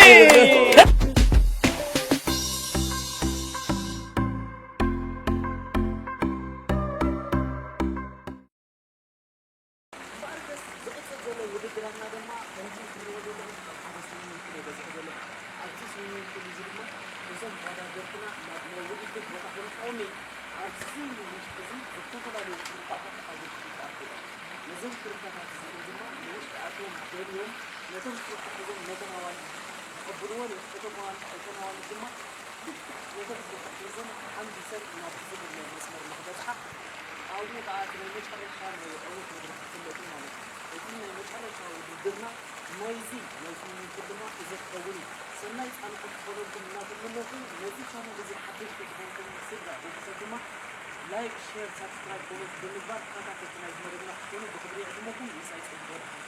እምበኣርከስ፣ ዝቕጽል ዘሎ ውድድራትና ድማ ከምዚ እትርእይዎ ዘለኹም ኣብ ሓደ ስዊሚንግ ፑል እየ በጺሐ ዘለኹ። ኣብዚ ስዊሚንግ ፑል እዚ ድማ እዞም ተወዳደርትና ናብ ናይ ውድድር ቦታ ክልእኽዎም እየ። ኣብዚ ውሽጢ እዚ ዝተፈላለዩ ትሩፋታት ኣብ ውሽጢ ይኣትዉ እዮም። ነዞም ትሩፋታት እዚኦም ድማ ንውሽጢ ኣትዮም ደልዮም ነቶም ትሩፋት ሒዞም ነተን ኣዋልድ ይቕብልወን እዮም። እቶም ኣዋልድ፣ እተን ኣዋልድ ድማ ልክዕ ነቶም ትሩፋት ሒዘን ሓምቢሰን ናብቲ ዝብል ናይ መስመር ንኽበጽሓ ኣብኡ ኸኣ እቲ ናይ መጨረሻ ናይ ዕዉት መድረኽ ክፍለጥ እዩ ማለት እዩ። እቲ ናይ መጨረሻ ውድድርና ናይዚ ናይ ስዊሚንግ ፑል ድማ እዚ ክኸውን እዩ። ሰናይ ጻንሖት ክኾነልኩም እናተመነኹ፣ ነዚ ቻነል እዚ ሓደሽቲ ዝኾንኩም ስድራ ቤተሰብ ድማ ላይክ፣ ሼር፣ ሳብስክራይብ፣ ኮሜንት ብምግባር ተኻታተልቲ ናይዚ መደብና ክትኮኑ ብኽብሪ ይዕድመኩም። ምሳይ ጸጊ ገብረሃንቀ።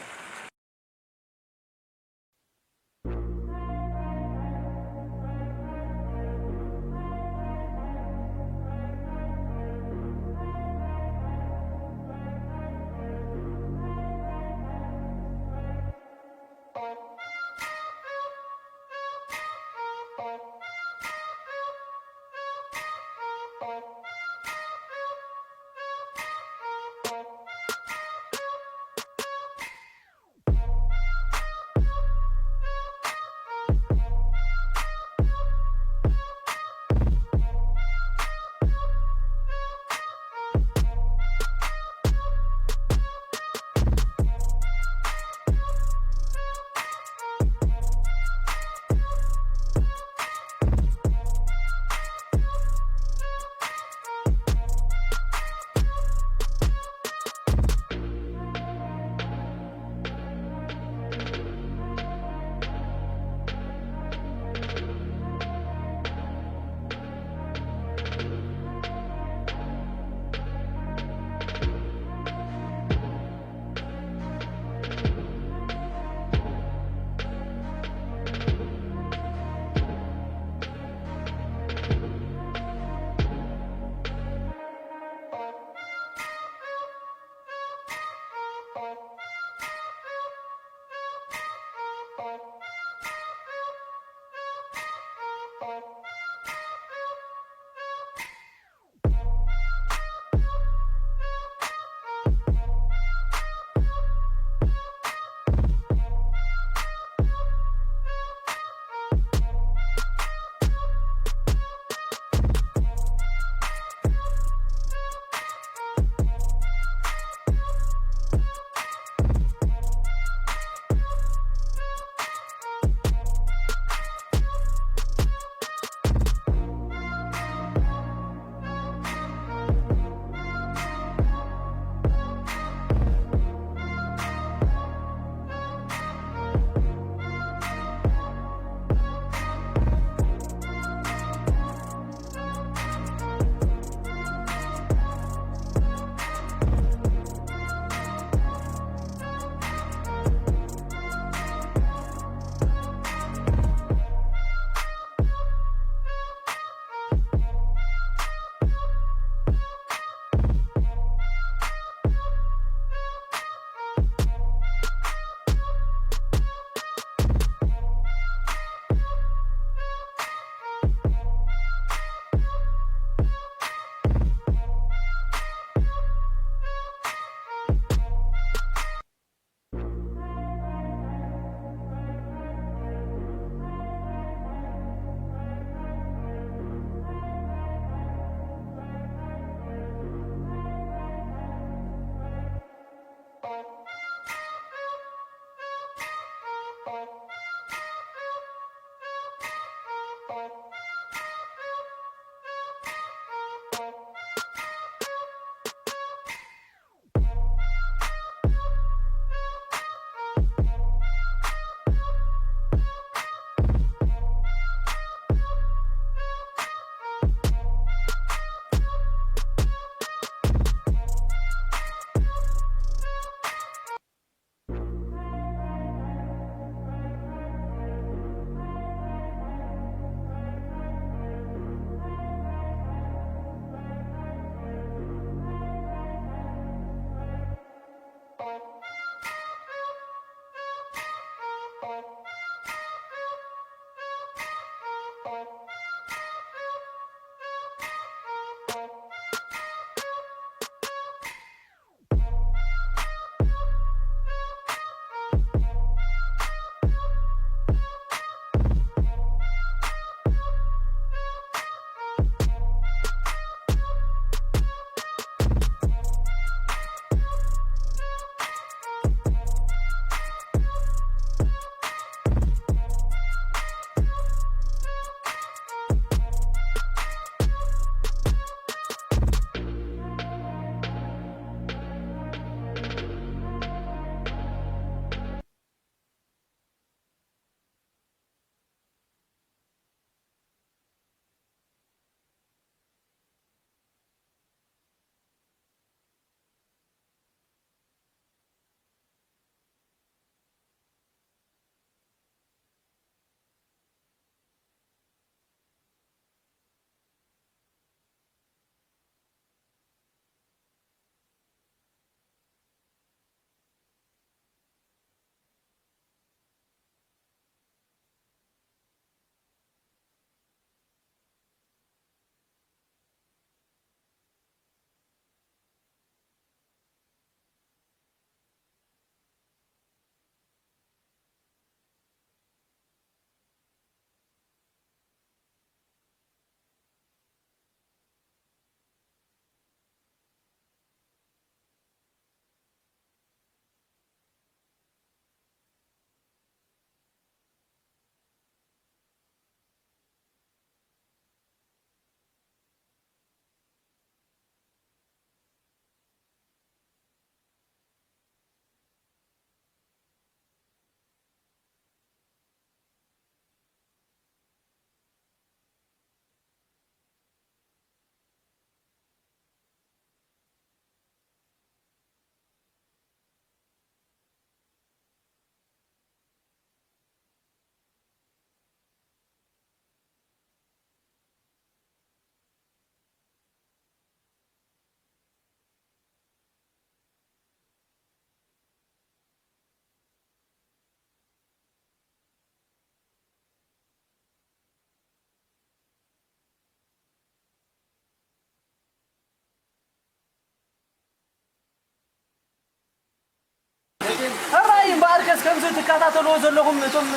እዚ ትከታተልዎ ዘለኹም እቶም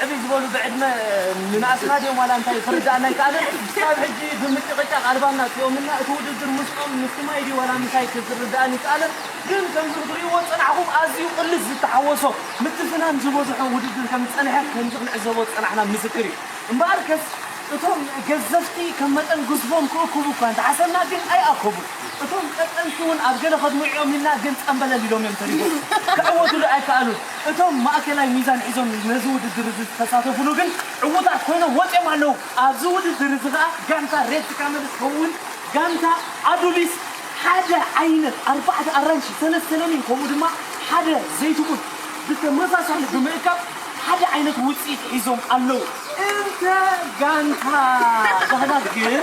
ዕብይ ዝበሉ ብዕድመ ንናእስና ድዮም ዋላ እንታይ ክርዳእና ኣይከኣለን። ክሳብ ሕጂ ብምጭቕጫቕ ኣልባምና ኣጥፊኦምልና። እቲ ውድድር ምስኦም ምስ ትማይ ድዩ ዋላ ምሳይ ክርዳእኒ ኣይከኣለን። ግን ከምዚ ክትርእይዎ ዝጸናሕኹም ኣዝዩ ቅልስ ዝተሓወሶ ምትፍናን ዝበዝሖ ውድድር ከም ዝጸንሐ ከምዚ ክንዕዘቦ ዝጸናሕና ምስክር እዩ። እምበኣርከስ እቶም ገዘፍቲ ከም መጠን ግዝፎም ክእክቡ እኳ እንተሓሰብና ግን ኣይኣከቡን። እቶም ቀጠንቲ እውን ኣብ ገለ ከድምዑ እዮም ኢልና ግን ጸምበለል ኢሎም እዮም ተሪፎም። ክዕወቱሉ ኣይከኣሉን። እቶም ማእከላይ ሚዛን ሒዞም ነዚ ውድድር እዚ ዝተሳተፉሉ ግን ዕዉታት ኮይኖም ወጺኦም ኣለዉ። ኣብዚ ውድድር እዚ ከኣ ጋንታ ሬድ ካመልስ ከምኡውን ጋንታ ኣዱሊስ ሓደ ዓይነት ኣርባዕተ ኣራንሺ፣ ሰለስተ ለሚን ከምኡ ድማ ሓደ ዘይትኩል ብተመሳሳሊ ብምእካብ ሓደ ዓይነት ውፅኢት ሒዞም ኣለዉ። እንተ ጋንታ ዳህላክ ግን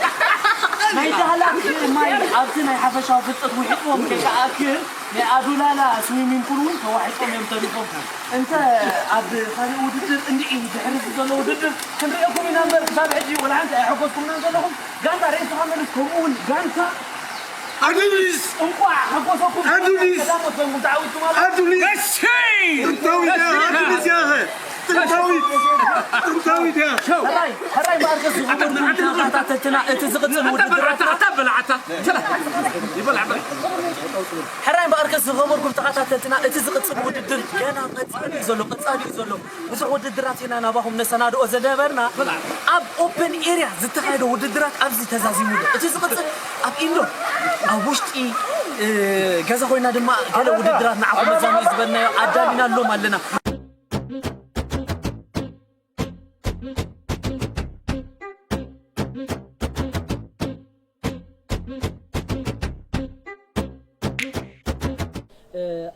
ናይ ዳህላክ ማይ ኣብቲ ናይ ሓፈሻዊ ፍልጠት ውሒጥዎም ከይከኣክል ናይ ኣዱላላ ስዊሚንግ ፑል እውን ተዋሒጦም እዮም ተሪፎም። እንተ ኣብ ካልእ ውድድር እንድዒ ድሕሪ እዚ ዘሎ ውድድር ክንሪኤኩም ኢና እምበር ክሳብ ሕጂ ወላ ሓንቲ ኣይሐጎስኩምናን ዘለኹም። ጋንታ ሬድ ካመልስ ከምኡ እውን ጋንታ ኣዱሊስ እንቋዕ ሓጎሰኩም። ኣዱሊስ ቀዳሞት ኮይንኩም ተዓዊትኩም ኣለኹም። ኣዱሊስ ጥንታዊት እያ ኣዱሊስ እያ ጥንታዊት ጥንታዊት እያ ሕራይ ሕራይ እምበኣርከስ ዝኸበርኩም ተኸታተልትና እቲ ዝቕጽል ውድድር በላዓታ በላዓታ ይበላ ሕራይ እምበኣርከስ ዝኸበርኩም ተኸታተልትና እቲ ዝቕጽል ውድድር ገና ቀጻሊ እዩ ዘሎ ቀጻሊ እዩ ዘሎ። ብዙሕ ውድድራት ኢና ናባኹም ነሰናድኦ ዝነበርና። ኣብ ኦፕን ኤርያ ዝተኻየደ ውድድራት ኣብዚ ተዛዚሙ ኣሎ። እቲ ዝቕጽል ኣብ ኢንዶር ኣብ ውሽጢ ገዛ ኮይና ድማ ገለ ውድድራት ንዓኹም መዛንኡ ዝበልናዮ ኣዳሊናሎም ኣለና።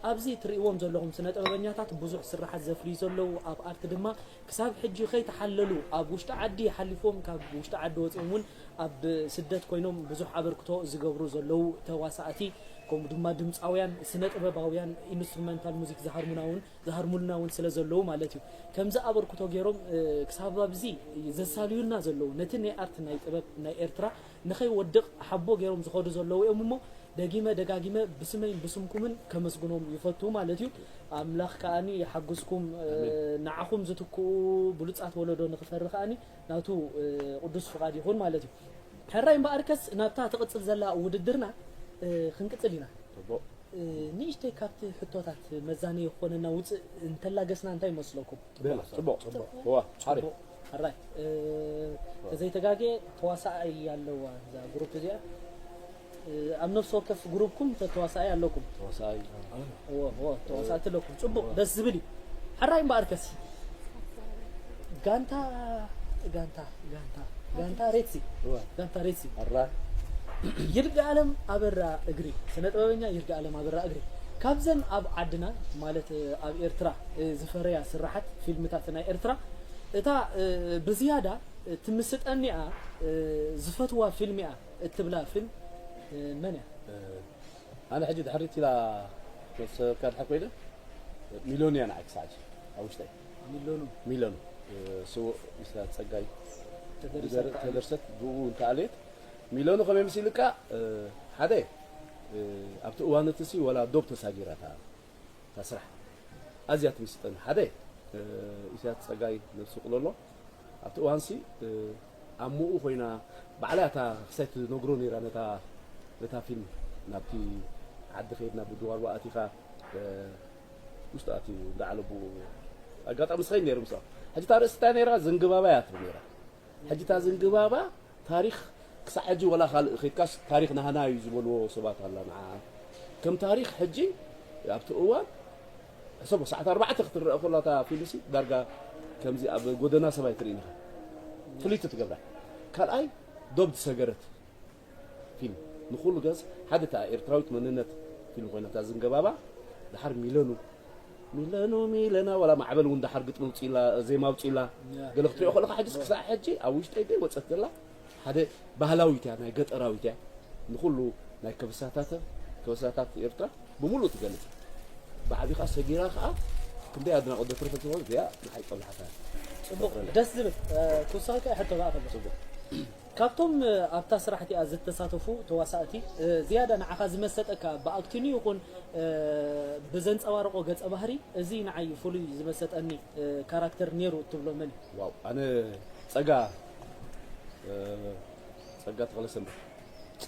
ኣብዚ ትርእይዎም ዘለኹም ስነ ጥበበኛታት ብዙሕ ስራሓት ዘፍርዩ ዘለዉ ኣብ ኣርት ድማ ክሳብ ሕጂ ከይተሓለሉ ኣብ ውሽጢ ዓዲ ሓሊፎም ካብ ውሽጢ ዓዲ ወፂኦም እውን ኣብ ስደት ኮይኖም ብዙሕ ኣበርክቶ ዝገብሩ ዘለዉ ተዋሳእቲ ከምኡ ድማ ድምፃውያን ስነ ጥበባውያን ኢንስትሩመንታል ሙዚክ ዝሃርሙና እውን ዝሃርሙልና እውን ስለ ዘለዉ ማለት እዩ ከምዚ ኣበርክቶ ገይሮም ክሳብ ኣብዚ ዘሳልዩልና ዘለዉ ነቲ ናይ ኣርት ናይ ጥበብ ናይ ኤርትራ ንኸይወድቕ ሓቦ ገይሮም ዝኸዱ ዘለዉ እዮም እሞ ደጊመ ደጋጊመ ብስመይን ብስምኩምን ከመስግኖም ይፈቱ ማለት እዩ። ኣምላኽ ከኣኒ ይሓግዝኩም ንዓኹም ዝትክኡ ብሉጻት ወለዶ ንኽፈሪ ከኣኒ ናቱ ቅዱስ ፍቓድ ይኹን ማለት እዩ። ሕራይ እምበኣርከስ ናብታ ትቕጽል ዘላ ውድድርና ክንቅጽል ኢና። ንእሽተይ ካብቲ ሕቶታት መዛነዪ ክኾነና ውፅእ እንተላገስና እንታይ ይመስለኩም? ጽቡቕ ጽቡቕ እዋ ሓሪ ሕራይ ተዘይተጋጌ ተዋሳኣይ ኣለዋ እዛ ግሩፕ እዚኣ ኣብ ነፍሲ ወከፍ ግሩፕኩም ተዋሳኣይ ኣለኩም ተዋሳኣይ ተዋሳእቲ ኣለኩም ጽቡቕ ደስ ዝብል እዩ ሕራይ እምበኣርከስ ጋንታ ጋንታ ጋንታ ጋንታ ሬትሲ ጋንታ ሬትሲ ኣራ ይርጋለም ኣበራ እግሪ ስነ ጥበበኛ ይርጋለም ኣበራ እግሪ ካብዘን ኣብ ዓድና ማለት ኣብ ኤርትራ ዝፈረያ ስራሓት ፊልምታት ናይ ኤርትራ እታ ብዝያዳ ትምስጠኒኣ ዝፈትዋ ፊልም እያ እትብላ ፊልም መን እያ? ኣነ ሕጂ ድሕሪት ኢላ ሰብካ ድሓር ኮይነ ሚሎን እያ ንዓይ ክሳዕ ሕጂ ኣብ ውሽጠይ ሚሎኑ ሚሎኑ ስውእ ኢሳያስ ጸጋይ ተደርሰት ብኡ እንተኣልየት ሚሎኑ ከመይ ምስ ኢልካ ሓደ ኣብቲ እዋን እቲ ሲ ወላ ዶብ ተሳጊራ እታ ስራሕ ኣዝያ ትምስጠኒ ሓደ ኢሳያስ ጸጋይ ነብሱ ቅለሎ ኣብቲ እዋንሲ ኣብ ምኡ ኮይና ባዕላ እታ ክሳይ ትነግሮ ነይራ ነታ ነታ ፊልም ናብቲ ዓዲ ከይድና ብድዋርዋ ኣቲኻ ውሽጢ ኣትዩ እንዳዓለቡ ኣጋጣሚ ስኸይ ነይሩ ምስኣ ሕጂ እታ ርእስቲ እንታይ ነይራ ዝንግባባ እያ ትብል ነይራ ሕጂ እታ ዝንግባባ ታሪኽ ክሳዕ ሕጂ ወላ ካልእ ከይድካስ ታሪኽ ናህና እዩ ዝበልዎ ሰባት ኣላ ንዓ ከም ታሪኽ ሕጂ ኣብቲ እዋን ሕሰቦ ሰዓት ኣርባዕተ ክትረአ ከላ እታ ፊልምሲ ዳርጋ ከምዚ ኣብ ጎደና ሰብ ኣይትርእን ኢኻ ፍልይቲ ትገብራ ካልኣይ ዶብ ዝሰገረት ፊልም ንኩሉ ገዝ ሓደ እታ ኤርትራዊት መንነት ፊልም ኮይና እታ ዝንገባባ ድሓር ሚለኑ ሚለኑ ሚለና ዋላ ማዕበል እውን ድሓር ግጥሚ ውፅኢላ ዜማ ውፅኢላ ገለ ክትሪኦ ከለካ ሕጅስ ክሳዕ ሕጂ ኣብ ውሽጠይ ደይ ወፀት ዘላ ሓደ ባህላዊት እያ ናይ ገጠራዊት እያ ንኩሉ ናይ ከበሳታት ከበሳታት ኤርትራ ብምሉእ ትገልጽ ብዓቢኻ ሰጊራ ከዓ ክንደይ ኣድናቆት ዘትረፈት ዝኾነት እዚኣ ንዓይ ጸብላሓታ ጽቡቅ ደስ ዝብል ኩሳካ ሕቶ ከዓ ከሎ ጽቡቅ ካብቶም ኣብታ ስራሕ እቲኣ ዝተሳተፉ ተዋሳእቲ ዝያዳ ንዓኻ ዝመሰጠካ ብኣክቲንግ ይኹን ብዘንጸባርቆ ገጸ ባህሪ እዚ ንዓይ ፍሉይ ዝመሰጠኒ ካራክተር ነይሩ እትብሎ መን እዩ? ዋው ኣነ ጸጋ ጸጋ ተኽለሰንበት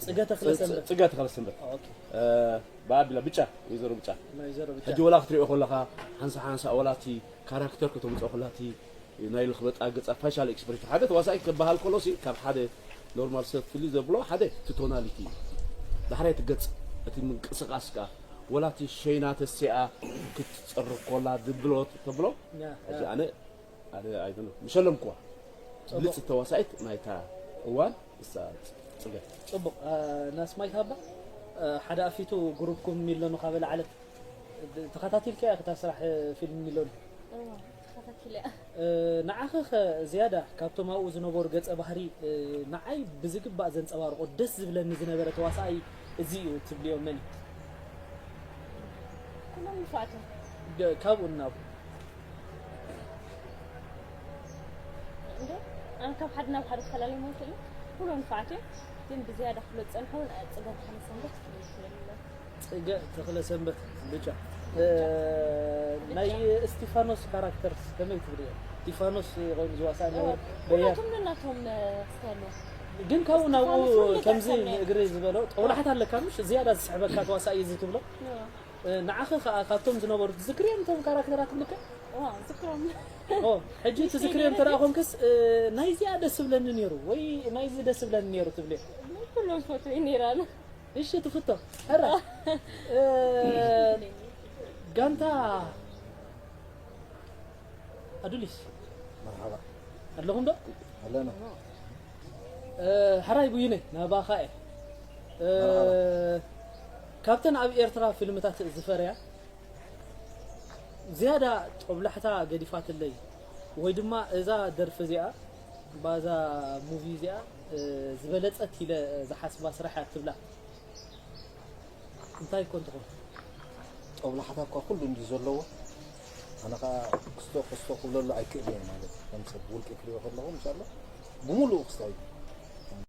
ጽገ ተኽለ ሰንበት። ጽጋ ተኽለሰንበት ኦኬ። ብኣቢላ ብጫ ወይዘሮ ብጫ ናይ ዘሮ ብቻ ሕጂ ወላ ክትሪኦ ከለኻ ሓንሳ ሓንሳ ወላቲ ካራክተር ከተምፅኦ ከላቲ ናይ ልኽበጣ ገፃ ፋሻል ኤክስፕሬሽን ሓደ ተዋሳኢ ክበሃል ከሎ ሲ ካብ ሓደ ኖርማል ሰብ ፍልይ ዘብሎ ሓደ እቲ ቶናሊቲ እዩ። ዳሕራይ እቲ ገፅ እቲ ምንቅስቃስ ከዓ ወላ እቲ ሸይና ተሲኣ ክትፀርፍ ኮላ ድብሎ ተብሎ ያ፣ ሕጂ ያ። ኣነ ኣነ ኣይደሎ ምሸለምኩዋ ብልፅቲ ተዋሳኢት ናይታ እዋን እሳ ፅገ ጽቡቕ ናስማይት ኣባ ሓደ ኣፊቱ ግሩፕኩም ሚለኑ ካበ ላዕለት ተኸታቲልካ እያ ክታ ስራሕ ፊልም ሚለኑ ተኸታቲለ ንዓኸ ኸ ዝያዳ ካብቶም ኣብኡ ዝነበሩ ገጸ ባህሪ ንዓይ ብዝግባእ ዘንጸባርቆ ደስ ዝብለኒ ዝነበረ ተዋሳኣይ እዚ እዩ ትብልዮ መን እዩ? ኩሎም ንፋዕቶም ደ- ካብኡ እናብኡ እንዶ ኣነ ካብ ሓደ ናብ ሓደ ክፈላለዮም ኣይክእልን ኩሎም ንፋዕት እዮም ግን ብዝያዳ ክፍለጥ ዝፀንሑ እውን ፅገ ተኽለ ሰንበት ክፍለጥ ይኽእል ኣሎ ጽገ ተኽለ ሰንበት ብጫ እ፣ ናይ እስቲፋኖስ ካራክተርስ ከመይ ትብልዮ? እስቲፋኖስ ኮይኑ ዝዋሳእ ነበር በያ ኩላቶም ነናቶም ስታይሎ ግን ካብኡ ናብኡ እስቲፋኖስ ሁሉ ከምዚ ተሰምዕ። ንእግሪ ዝበሎ ጦብላሕት ኣለካ ምሽ ዝያዳ ዝስሕበካ ተዋሳኢ እዚ ትብሎ እ፣ ንዓኸ ከዓ ካብቶም ዝነበሩ ትዝክርዮም እቶም ካራክተራት ትብልካ ዝክሮም ኦ፣ ሕጂ ትዝክርዮ እንተ ደኣ ኮንክስ እ፣ ናይዚኣ ደስ ዝብለኒ ነይሩ ወይ ናይዚ ደስ ዝብለኒ ነይሩ ትብልዮ ኩሎም ፈትወ ነይራና እሺ ትፍቶ ሕራ እ፣ ጋንታ ኣዱሊስ መርሓባ ኣለኹም ዶ ኣለና እ፣ ሕራይ ቡይነ ናባኻ እየ እ፣ ካብተን ኣብ ኤርትራ ፊልምታት ዝፈረያ ዝያዳ ጦብላሕታ ገዲፋትለይ ወይ ድማ እዛ ደርፊ እዚኣ ባዛ ሙቪ እዚኣ እ፣ ዝበለጸት ኢለ ዝሓስባ ስራሕ እያ ትብላ እንታይ ኮን ትኾን ጦብላሕታ እኳ ኩሉ እንዲ ዘለዎ ኣነ ከዓ ክስቶ ክስቶ ክብለሉ ኣይክእል እየ ማለት ከም ሰብ ውልቂ ክሪኦ ከለኹ ምሻሎ ብምሉኡ ክስታይ